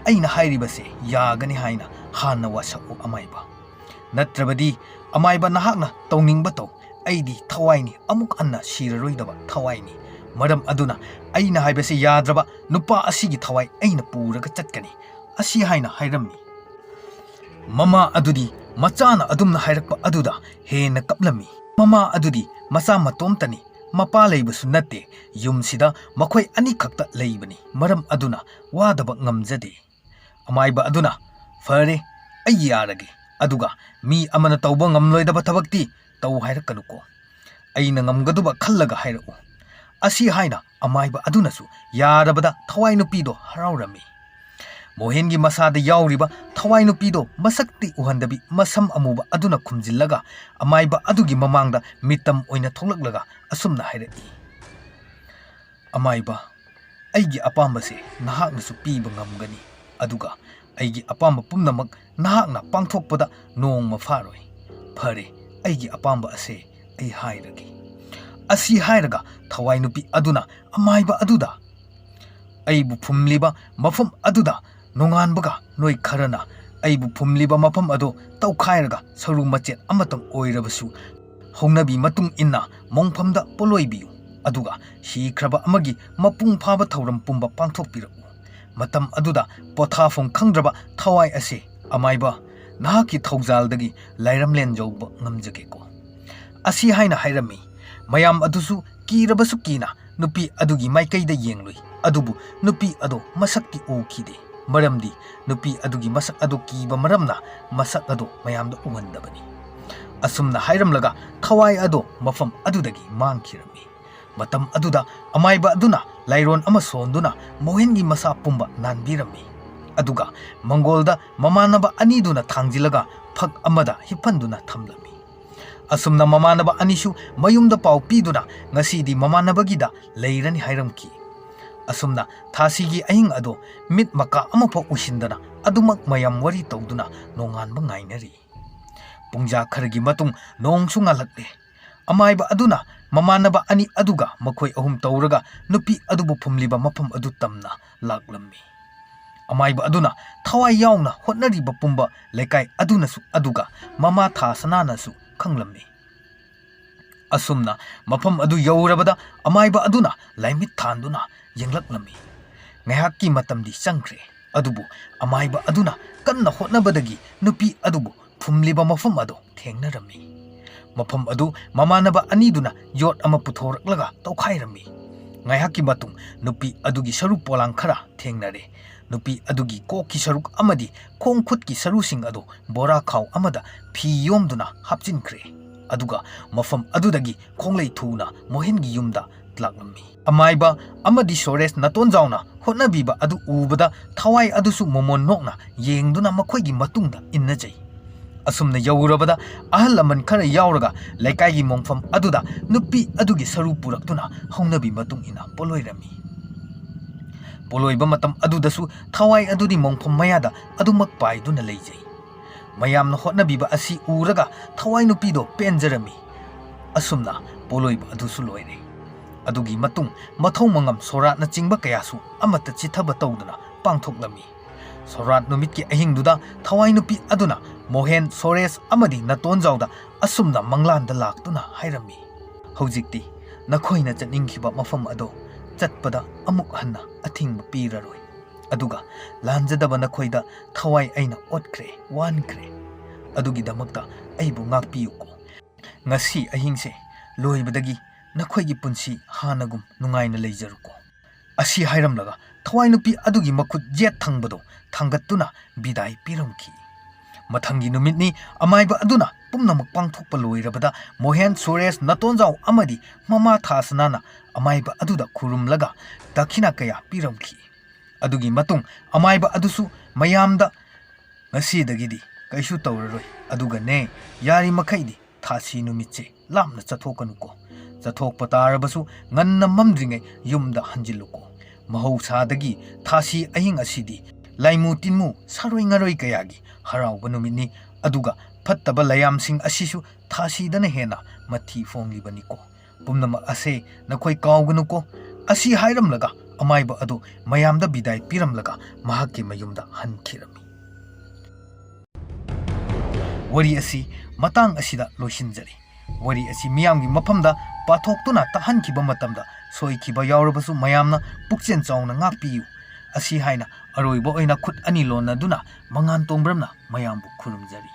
ꯑꯩꯅ ꯍꯥꯏꯔꯤꯕꯁꯦ ꯌꯥꯒꯅꯤ ꯍꯥꯏꯅ ꯍꯥꯟꯅ ꯋꯥꯁꯛꯎ ꯑꯃꯥꯏꯕ꯫ ꯅꯠꯇ꯭ꯔꯕꯗꯤ ꯑꯃꯥꯏꯕ ꯅꯍꯥꯛꯅ ꯇꯧꯅꯤꯡꯕ ꯇꯧ, ꯑꯩꯗꯤ ꯊꯋꯥꯏꯅꯤ, ꯑꯃꯨꯛ ꯍꯟꯅ ꯁꯤꯔꯔꯣꯏꯗꯕ ꯊꯋꯥꯏꯅꯤ꯫ ꯃꯔꯝ ꯑꯗꯨꯅ ꯑꯩꯅ ꯍꯥꯏꯕꯁꯦ ꯌꯥꯗ꯭ꯔꯕ ꯅꯨꯄꯥ ꯑꯁꯤꯒꯤ ꯊꯋꯥꯏ ꯑꯩꯅ ꯄꯨꯔꯒ ꯆꯠꯀꯅꯤ," ꯑꯁꯤ ꯍꯥꯏꯅ ꯍꯥꯏꯔꯝꯃꯤ꯫ ꯃꯃꯥ ꯑꯗꯨꯗꯤ ꯃꯆꯥꯅ ꯑꯗꯨꯝꯅ ꯍꯥꯏꯔꯛꯄ ꯑꯗꯨꯗ ꯍꯦꯟꯅ ꯀꯞꯂꯝꯃꯤ꯫ ꯃꯃꯥ ꯑꯗꯨꯗꯤ ꯃꯆꯥ ꯃꯇꯣꯝꯇꯅꯤ, ꯃꯄꯥ ꯂꯩꯕꯁꯨ ꯅꯠꯇꯦ, ꯌꯨꯝꯁꯤꯗ ꯃꯈꯣꯏ ꯑꯅꯤꯈꯛꯇ ꯂꯩꯕꯅꯤ, ꯃꯔꯝ ꯑꯗꯨꯅ ꯋꯥꯗꯕ ꯉꯝꯖꯗꯦ꯫ ꯑꯃꯥꯏꯕ ꯑꯗꯨꯅ, "ꯐꯔꯦ, ꯑꯩ ꯌꯥꯔꯒꯦ, ꯑꯗꯨꯒ ꯃꯤ ꯑꯃꯅ ꯇꯧꯕ ꯉꯝꯂꯣꯏꯗꯕ ꯊꯕꯛꯇꯤ ꯇꯧ ꯍꯥꯏꯔꯛꯀꯅꯨꯀꯣ꯫ ꯑꯩꯅ ꯉꯝꯒꯗꯕ ꯈꯜꯂꯒ ꯍꯥꯏꯔꯛꯎ"꯫ ꯑꯁꯤ ꯍꯥꯏꯅ ꯑꯃꯥꯏꯕ ꯑꯗꯨꯅꯁꯨ ꯌꯥꯔꯕꯗ ꯊꯋꯥꯏ ꯅꯨꯄꯤꯗꯣ ꯍꯔꯥꯎꯔꯝꯃꯤ꯫ ꯃꯣꯍꯦꯟꯒꯤ ꯃꯁꯥꯗ ꯌꯥꯎꯔꯤꯕ ꯊꯋꯥꯏ ꯅꯨꯄꯤꯗꯣ ꯃꯁꯛꯇꯤ ꯎꯍꯟꯗꯕꯤ ꯃꯁꯝ ꯑꯃꯨꯕ ꯑꯗꯨꯅ ꯈꯨꯝꯖꯤꯜꯂꯒ ꯑꯃꯥꯏꯕ ꯑꯗꯨꯒꯤ ꯃꯃꯥꯡꯗ ꯃꯤꯇꯝ ꯑꯣꯏꯅ ꯊꯣꯛꯂꯛꯂꯒ ꯑꯁꯨꯝꯅ ꯍꯥꯏꯔꯛꯏ, "ꯑꯃꯥꯏꯕ, ꯑꯩꯒꯤ ꯑꯄꯥꯝꯕꯁꯦ ꯅꯍꯥꯛꯅꯁꯨ ꯄꯤꯕ ꯉꯝꯒꯅꯤ, ꯑꯗꯨꯒ ꯑꯩꯒꯤ ꯑꯄꯥꯝꯕ ꯄꯨꯝꯅꯃꯛ ꯅꯍꯥꯛꯅ ꯄꯥꯡꯊꯣꯛꯄꯗ ꯅꯣꯡꯃ ꯐꯥꯔꯣꯏ꯫ ꯐꯔꯦ, ꯑꯩꯒꯤ ꯑꯄꯥꯝꯕ ꯑꯁꯦ ꯑꯩ ꯍꯥꯏꯔꯒꯦ"꯫ ꯑꯁꯤ ꯍꯥꯏꯔꯒ ꯊꯋꯥꯏ ꯅꯨꯄꯤ ꯑꯗꯨꯅ ꯑꯃꯥꯏꯕ ꯑꯗꯨꯗ, "ꯑꯩꯕꯨ ꯐꯨꯝꯂꯤꯕ ꯃꯐꯝ ꯑꯗꯨꯗ ꯅꯣꯡꯉꯥꯟꯕꯒ ꯅꯣꯏ ꯈꯔꯅ ꯑꯩꯕꯨ ꯐꯨꯝꯂꯤꯕ ꯃꯐꯝ ꯑꯗꯨ ꯇꯧꯈꯥꯏꯔꯒ ꯁꯔꯨ ꯃꯆꯦꯠ ꯑꯃꯇꯪ ꯑꯣꯏꯔꯕꯁꯨ ꯍꯧꯅꯕꯤ ꯃꯇꯨꯡ ꯏꯟꯅ ꯃꯣꯡꯐꯝꯗ ꯄꯣꯠꯂꯣꯏꯕꯤꯌꯨ, ꯑꯗꯨꯒ ꯁꯤꯈ꯭ꯔꯕ ꯑꯃꯒꯤ ꯃꯄꯨꯡ ꯐꯥꯕ ꯊꯧꯔꯝ ꯄꯨꯝꯕ ꯄꯥꯡꯊꯣꯛꯄꯤꯔꯛꯎ꯫ ꯃꯇꯝ ꯑꯗꯨꯗ ꯄꯣꯊꯥꯐꯝ ꯈꯪꯗ꯭ꯔꯕ ꯊꯋꯥꯏ ꯑꯁꯦ, ꯑꯃꯥꯏꯕ, ꯅꯍꯥꯛꯀꯤ ꯊꯧꯖꯥꯜꯗꯒꯤ ꯂꯥꯏꯔꯝꯂꯦꯟ ꯌꯧꯕ ꯉꯝꯖꯒꯦꯀꯣ"꯫ ꯑꯁꯤ ꯍꯥꯏꯅ ꯍꯥꯏꯔꯝꯃꯤ꯫ ꯃꯌꯥꯝ ꯑꯗꯨꯁꯨ ꯀꯤꯔꯕꯁꯨ ꯀꯤꯅ ꯅꯨꯄꯤ ꯑꯗꯨꯒꯤ ꯃꯥꯏꯀꯩꯗ ꯌꯦꯡꯂꯨꯏ, ꯑꯗꯨꯕꯨ ꯅꯨꯄꯤ ꯑꯗꯣ ꯃꯁꯛꯇꯤ ꯎꯈꯤꯗꯦ, ꯃꯔꯝꯗꯤ ꯅꯨꯄꯤ ꯑꯗꯨꯒꯤ ꯃꯁꯛ ꯑꯗꯨ ꯀꯤꯕ ꯃꯔꯝꯅ ꯃꯁꯛ ꯑꯗꯨ ꯃꯌꯥꯝꯗ ꯎꯍꯟꯗꯕꯅꯤ꯫ ꯑꯁꯨꯝꯅ ꯍꯥꯏꯔꯝꯂꯒ ꯊꯋꯥꯏ ꯑꯗꯣ ꯃꯐꯝ ꯑꯗꯨꯗꯒꯤ ꯃꯥꯡꯈꯤꯔꯝꯃꯤ꯫ ꯃꯇꯝ ꯑꯗꯨꯗ ꯑꯃꯥꯏꯕ ꯑꯗꯨꯅ ꯂꯥꯏꯔꯣꯟ ꯑꯃ ꯁꯣꯟꯗꯨꯅ ꯃꯣꯍꯦꯟꯒꯤ ꯃꯁꯥ ꯄꯨꯝꯕ ꯅꯥꯟꯕꯤꯔꯝꯃꯤ, ꯑꯗꯨꯒ ꯃꯪꯒꯣꯜꯗ ꯃꯃꯥꯟꯅꯕ ꯑꯅꯤꯗꯨꯅ ꯊꯥꯡꯖꯤꯜꯂꯒ ꯐꯛ ꯑꯃꯗ ꯍꯤꯞꯍꯟꯗꯨꯅ ꯊꯝꯂꯝꯃꯤ꯫ ꯑꯁꯨꯝꯅ ꯃꯃꯥꯟꯅꯕ ꯑꯅꯤꯁꯨ ꯃꯌꯨꯝꯗ ꯄꯥꯎ ꯄꯤꯗꯨꯅ ꯉꯁꯤꯗꯤ ꯃꯃꯥꯟꯅꯕꯒꯤꯗ ꯂꯩꯔꯅꯤ ꯍꯥꯏꯔꯝꯈꯤ꯫ ꯑꯁꯨꯝꯅ ꯊꯥꯁꯤꯒꯤ ꯑꯍꯤꯡ ꯑꯗꯣ ꯃꯤꯠ ꯃꯀꯥ ꯑꯃꯐꯥꯎ ꯎꯏꯁꯤꯟꯗꯅ ꯑꯗꯨꯃꯛ ꯃꯌꯥꯝ ꯋꯥꯔꯤ ꯇꯧꯗꯨꯅ ꯅꯣꯡꯉꯥꯟꯕ ꯉꯥꯏꯅꯔꯤ꯫ ꯄꯨꯡꯖꯥ ꯈꯔꯒꯤ ꯃꯇꯨꯡ ꯅꯣꯡꯁꯨ ꯉꯥꯜꯂꯛꯂꯦ꯫ ꯑꯃꯥꯏꯕ ꯑꯗꯨꯅ ꯃꯃꯥꯟꯅꯕ ꯑꯅꯤ ꯑꯗꯨꯒ ꯃꯈꯣꯏ ꯑꯍꯨꯝ ꯇꯧꯔꯒ ꯅꯨꯄꯤ ꯑꯗꯨꯕꯨ ꯐꯨꯝꯂꯤꯕ ꯃꯐꯝ ꯑꯗꯨ ꯇꯝꯅ ꯂꯥꯛꯂꯝꯃꯤ꯫ ꯑꯃꯥꯏꯕ ꯑꯗꯨꯅ ꯊꯋꯥꯏ ꯌꯥꯎꯅ ꯍꯣꯠꯅꯔꯤꯕ ꯄꯨꯝꯕ ꯂꯩꯀꯥꯏ ꯑꯗꯨꯅꯁꯨ, ꯑꯗꯨꯒ ꯃꯃꯥ ꯊꯥ ꯁꯅꯥꯅꯁꯨ ꯈꯪꯂꯝꯃꯤ꯫ ꯑꯁꯨꯝꯅ ꯃꯐꯝ ꯑꯗꯨ ꯌꯧꯔꯕꯗ ꯑꯃꯥꯏꯕ ꯑꯗꯨꯅ ꯂꯥꯏꯃꯤꯠ ꯊꯥꯟꯗꯨꯅ ꯌꯦꯡꯂꯛꯂꯝꯃꯤ꯫ ꯉꯥꯏꯍꯥꯛꯀꯤ ꯃꯇꯝꯗꯤ ꯆꯪꯈ꯭ꯔꯦ, ꯑꯗꯨꯕꯨ ꯑꯃꯥꯏꯕ ꯑꯗꯨꯅ ꯀꯟꯅ ꯍꯣꯠꯅꯕꯗꯒꯤ ꯅꯨꯄꯤ ꯑꯗꯨꯕꯨ ꯄꯨꯝꯂꯤꯕ ꯃꯐꯝ ꯑꯗꯨ ꯊꯦꯡꯅꯔꯝꯃꯤ꯫ ꯃꯐꯝ ꯑꯗꯨ ꯃꯃꯥꯟꯅꯕ ꯑꯅꯤꯗꯨꯅ ꯌꯣꯠ ꯑꯃ ꯄꯨꯊꯣꯔꯛꯂꯒ ꯇꯧꯈꯥꯏꯔꯝꯃꯤ꯫ ꯉꯥꯏꯍꯥꯛꯀꯤ ꯃꯇꯨꯡ ꯅꯨꯄꯤ ꯑꯗꯨꯒꯤ ꯁꯔꯨ ꯄꯣꯂꯥꯡ ꯈꯔ ꯊꯦꯡꯅꯔꯦ꯫ ꯅꯨꯄꯤ ꯑꯗꯨꯒꯤ ꯀꯣꯛꯀꯤ ꯁꯔꯨꯛ ꯑꯃꯗꯤ ꯈꯣꯡ ꯈꯨꯠꯀꯤ ꯁꯔꯨꯁꯤꯡ ꯑꯗꯨ ꯕꯣꯔꯥ ꯈꯥꯎ ꯑꯃꯗ ꯐꯤ ꯌꯣꯝꯗꯨꯅ ꯍꯥꯞꯆꯤꯟꯈ꯭ꯔꯦ꯫ ꯑꯗꯨꯒ ꯃꯐꯝ ꯑꯗꯨꯗꯒꯤ ꯈꯣꯡꯂꯩ ꯊꯨꯅ ꯃꯣꯍꯦꯟꯒꯤ ꯌꯨꯝꯗ ꯂꯥꯛꯂꯝꯃꯤ꯫ ꯑꯃꯥꯏꯕ ꯑꯃꯗꯤ ꯁꯣꯔꯦꯁ ꯅꯥꯇꯣꯟꯖꯥꯎꯅ ꯍꯣꯠꯅꯕꯤꯕ ꯑꯗꯨ ꯎꯕꯗ ꯊꯋꯥꯏ ꯑꯗꯨꯁꯨ ꯃꯣꯃꯣꯟ ꯅꯣꯛꯅ ꯌꯦꯡꯗꯨꯅ ꯃꯈꯣꯏꯒꯤ ꯃꯇꯨꯡꯗ ꯏꯟꯅꯖꯩ꯫ ꯑꯁꯨꯝꯅ ꯌꯧꯔꯕꯗ ꯑꯍꯜ ꯂꯃꯟ ꯈꯔ ꯌꯥꯎꯔꯒ ꯂꯩꯀꯥꯏꯒꯤ ꯃꯣꯡꯐꯝ ꯑꯗꯨꯗ ꯅꯨꯄꯤ ꯑꯗꯨꯒꯤ ꯁꯔꯨ ꯄꯨꯔꯛꯇꯨꯅ ꯍꯧꯅꯕꯤ ꯃꯇꯨꯡ ꯏꯟꯅ ꯄꯣꯂꯣꯏꯔꯝꯃꯤ꯫ ꯄꯣꯂꯣꯏꯕ ꯃꯇꯝ ꯑꯗꯨꯗꯁꯨ ꯊꯋꯥꯏ ꯑꯗꯨꯗꯤ ꯃꯣꯡꯐꯝ ꯃꯌꯥꯗ ꯑꯗꯨꯃꯛ ꯄꯥꯏꯗꯨꯅ ꯂꯩꯖꯩ꯫ ꯃꯌꯥꯝꯅ ꯍꯣꯠꯅꯕꯤꯕ ꯑꯁꯤ ꯎꯔꯒ ꯊꯋꯥꯏ ꯅꯨꯄꯤꯗꯣ ꯄꯦꯟꯖꯔꯝꯃꯤ꯫ ꯑꯁꯨꯝꯅ ꯄꯣꯂꯣꯏꯕ ꯑꯗꯨꯁꯨ ꯂꯣꯏꯔꯦ꯫ ꯑꯗꯨꯒꯤ ꯃꯇꯨꯡ ꯃꯊꯧ ꯃꯉꯝ ꯁꯣꯔꯥꯠꯅꯆꯤꯡꯕ ꯀꯌꯥꯁꯨ ꯑꯃꯠꯇ ꯆꯤꯠꯊꯕ ꯇꯧꯗꯅ ꯄꯥꯡꯊꯣꯛꯂꯝꯃꯤ꯫ ꯁꯣꯔꯥꯠ ꯅꯨꯃꯤꯠꯀꯤ ꯑꯍꯤꯡꯗꯨꯗ ꯊꯋꯥꯏ ꯅꯨꯄꯤ ꯑꯗꯨꯅ ꯃꯣꯍꯦꯟ, ꯁꯣꯔꯦꯁ ꯑꯃꯗꯤ ꯅꯥꯇꯣꯟꯖꯥꯎꯗ ꯑꯁꯨꯝꯅ ꯃꯪꯂꯥꯟꯗ ꯂꯥꯛꯇꯨꯅ ꯍꯥꯏꯔꯝꯃꯤ, "ꯍꯧꯖꯤꯛꯇꯤ ꯅꯈꯣꯏꯅ ꯆꯠꯅꯤꯡꯈꯤꯕ ꯃꯐꯝ ꯑꯗꯣ ꯆꯠꯄꯗ ꯑꯃꯨꯛ ꯍꯟꯅ ꯑꯊꯤꯡꯕ ꯄꯤꯔꯔꯣꯏ꯫ ꯑꯗꯨꯒ ꯂꯥꯟꯖꯗꯕ ꯅꯈꯣꯏꯗ ꯊꯋꯥꯏ ꯑꯩꯅ ꯑꯣꯠꯈ꯭ꯔꯦ, ꯋꯥꯟꯈ꯭ꯔꯦ꯫ ꯑꯗꯨꯒꯤꯗꯃꯛꯇ ꯑꯩꯕꯨ ꯉꯥꯛꯄꯤꯌꯨꯀꯣ꯫ ꯉꯁꯤ ꯑꯍꯤꯡꯁꯦ ꯂꯣꯏꯕꯗꯒꯤ ꯅꯈꯣꯏꯒꯤ ꯄꯨꯟꯁꯤ ꯍꯥꯟꯅꯒꯨꯝ ꯅꯨꯡꯉꯥꯏꯅ ꯂꯩꯖꯔꯨꯀꯣ"꯫ ꯑꯁꯤ ꯍꯥꯏꯔꯝꯂꯒ ꯊꯋꯥꯏ ꯅꯨꯄꯤ ꯑꯗꯨꯒꯤ ꯃꯈꯨꯠ ꯌꯦꯠ ꯊꯪꯕꯗꯣ ꯊꯥꯡꯒꯠꯇꯨꯅ ꯕꯤꯗꯥꯏ ꯄꯤꯔꯝꯈꯤ꯫ ꯃꯊꯪꯒꯤ ꯅꯨꯃꯤꯠꯅꯤ꯫ ꯑꯃꯥꯏꯕ ꯑꯗꯨꯅ ꯄꯨꯝꯅꯃꯛ ꯄꯥꯡꯊꯣꯛꯄ ꯂꯣꯏꯔꯕꯗ ꯃꯣꯍꯦꯟ, ꯁꯨꯔꯦꯁ, ꯅꯥꯇꯣꯟꯖꯥꯎ ꯑꯃꯗꯤ ꯃꯃꯥ ꯊꯥꯁꯅꯥꯅ ꯑꯃꯥꯏꯕ ꯑꯗꯨꯗ ꯈꯨꯔꯨꯝꯂꯒ ꯗꯈꯤꯅꯥ ꯀꯌꯥ ꯄꯤꯔꯝꯈꯤ꯫ ꯑꯗꯨꯒꯤ ꯃꯇꯨꯡ ꯑꯃꯥꯏꯕ ꯑꯗꯨꯁꯨ ꯃꯌꯥꯝꯗ, "ꯉꯁꯤꯗꯒꯤꯗꯤ ꯀꯩꯁꯨ ꯇꯧꯔꯔꯣꯏ, ꯑꯗꯨꯒꯅꯦ, ꯌꯥꯔꯤꯃꯈꯩꯗꯤ ꯊꯥꯁꯤ ꯅꯨꯃꯤꯠꯁꯦ ꯂꯥꯞꯅ ꯆꯠꯊꯣꯛꯀꯅꯨꯀꯣ꯫ ꯆꯠꯊꯣꯛꯄ ꯇꯥꯔꯕꯁꯨ ꯉꯟꯅ ꯃꯝꯗ꯭ꯔꯤꯉꯩ ꯌꯨꯝꯗ ꯍꯟꯖꯤꯜꯂꯨꯀꯣ꯫ ꯃꯍꯧꯁꯥꯗꯒꯤ ꯊꯥꯁꯤ ꯑꯍꯤꯡ ꯑꯁꯤꯗꯤ ꯂꯥꯏꯃꯨ ꯇꯤꯟꯃꯨ, ꯁꯥꯔꯣꯏ ꯉꯥꯔꯣꯏ ꯀꯌꯥꯒꯤ ꯍꯔꯥꯎꯕ ꯅꯨꯃꯤꯠꯅꯤ꯫ ꯑꯗꯨꯒ ꯐꯠꯇꯕ ꯂꯥꯏꯌꯥꯝꯁꯤꯡ ꯑꯁꯤꯁꯨ ꯊꯥꯁꯤꯗꯅ ꯍꯦꯟꯅ ꯃꯊꯤ ꯐꯣꯡꯂꯤꯕꯅꯤꯀꯣ꯫ ꯄꯨꯝꯅꯃꯛ ꯑꯁꯦ ꯅꯈꯣꯏ ꯀꯥꯎꯒꯅꯨꯀꯣ"꯫ ꯑꯁꯤ ꯍꯥꯏꯔꯝꯂꯒ ꯑꯃꯥꯏꯕ ꯑꯗꯨ ꯃꯌꯥꯝꯗ ꯕꯤꯗꯥꯏ ꯄꯤꯔꯝꯂꯒ ꯃꯍꯥꯛꯀꯤ ꯃꯌꯨꯝꯗ ꯍꯟꯈꯤꯔꯝꯃꯤ꯫ ꯋꯥꯔꯤ ꯑꯁꯤ ꯃꯇꯥꯡ ꯑꯁꯤꯗ ꯂꯣꯏꯁꯤꯟꯖꯔꯦ꯫ ꯋꯥꯔꯤ ꯑꯁꯤ ꯃꯤꯌꯥꯝꯒꯤ ꯃꯐꯝꯗ ꯄꯥꯊꯣꯛꯇꯨꯅ ꯇꯥꯍꯟꯈꯤꯕ ꯃꯇꯝꯗ ꯁꯣꯏꯈꯤꯕ ꯌꯥꯎꯔꯕꯁꯨ ꯃꯌꯥꯝꯅ ꯄꯨꯛꯆꯦꯜ ꯆꯥꯎꯅ ꯉꯥꯛꯄꯤꯌꯨ꯫ ꯑꯁꯤ ꯍꯥꯏꯅ ꯑꯔꯣꯏꯕ ꯑꯣꯏꯅ ꯈꯨꯠ ꯑꯅꯤ ꯂꯣꯟꯅꯗꯨꯅ ꯃꯉꯥꯟ ꯇꯣꯡꯕ꯭ꯔꯝꯅ ꯃꯌꯥꯝꯕꯨ ꯈꯨꯔꯨꯝꯖꯔꯤ꯫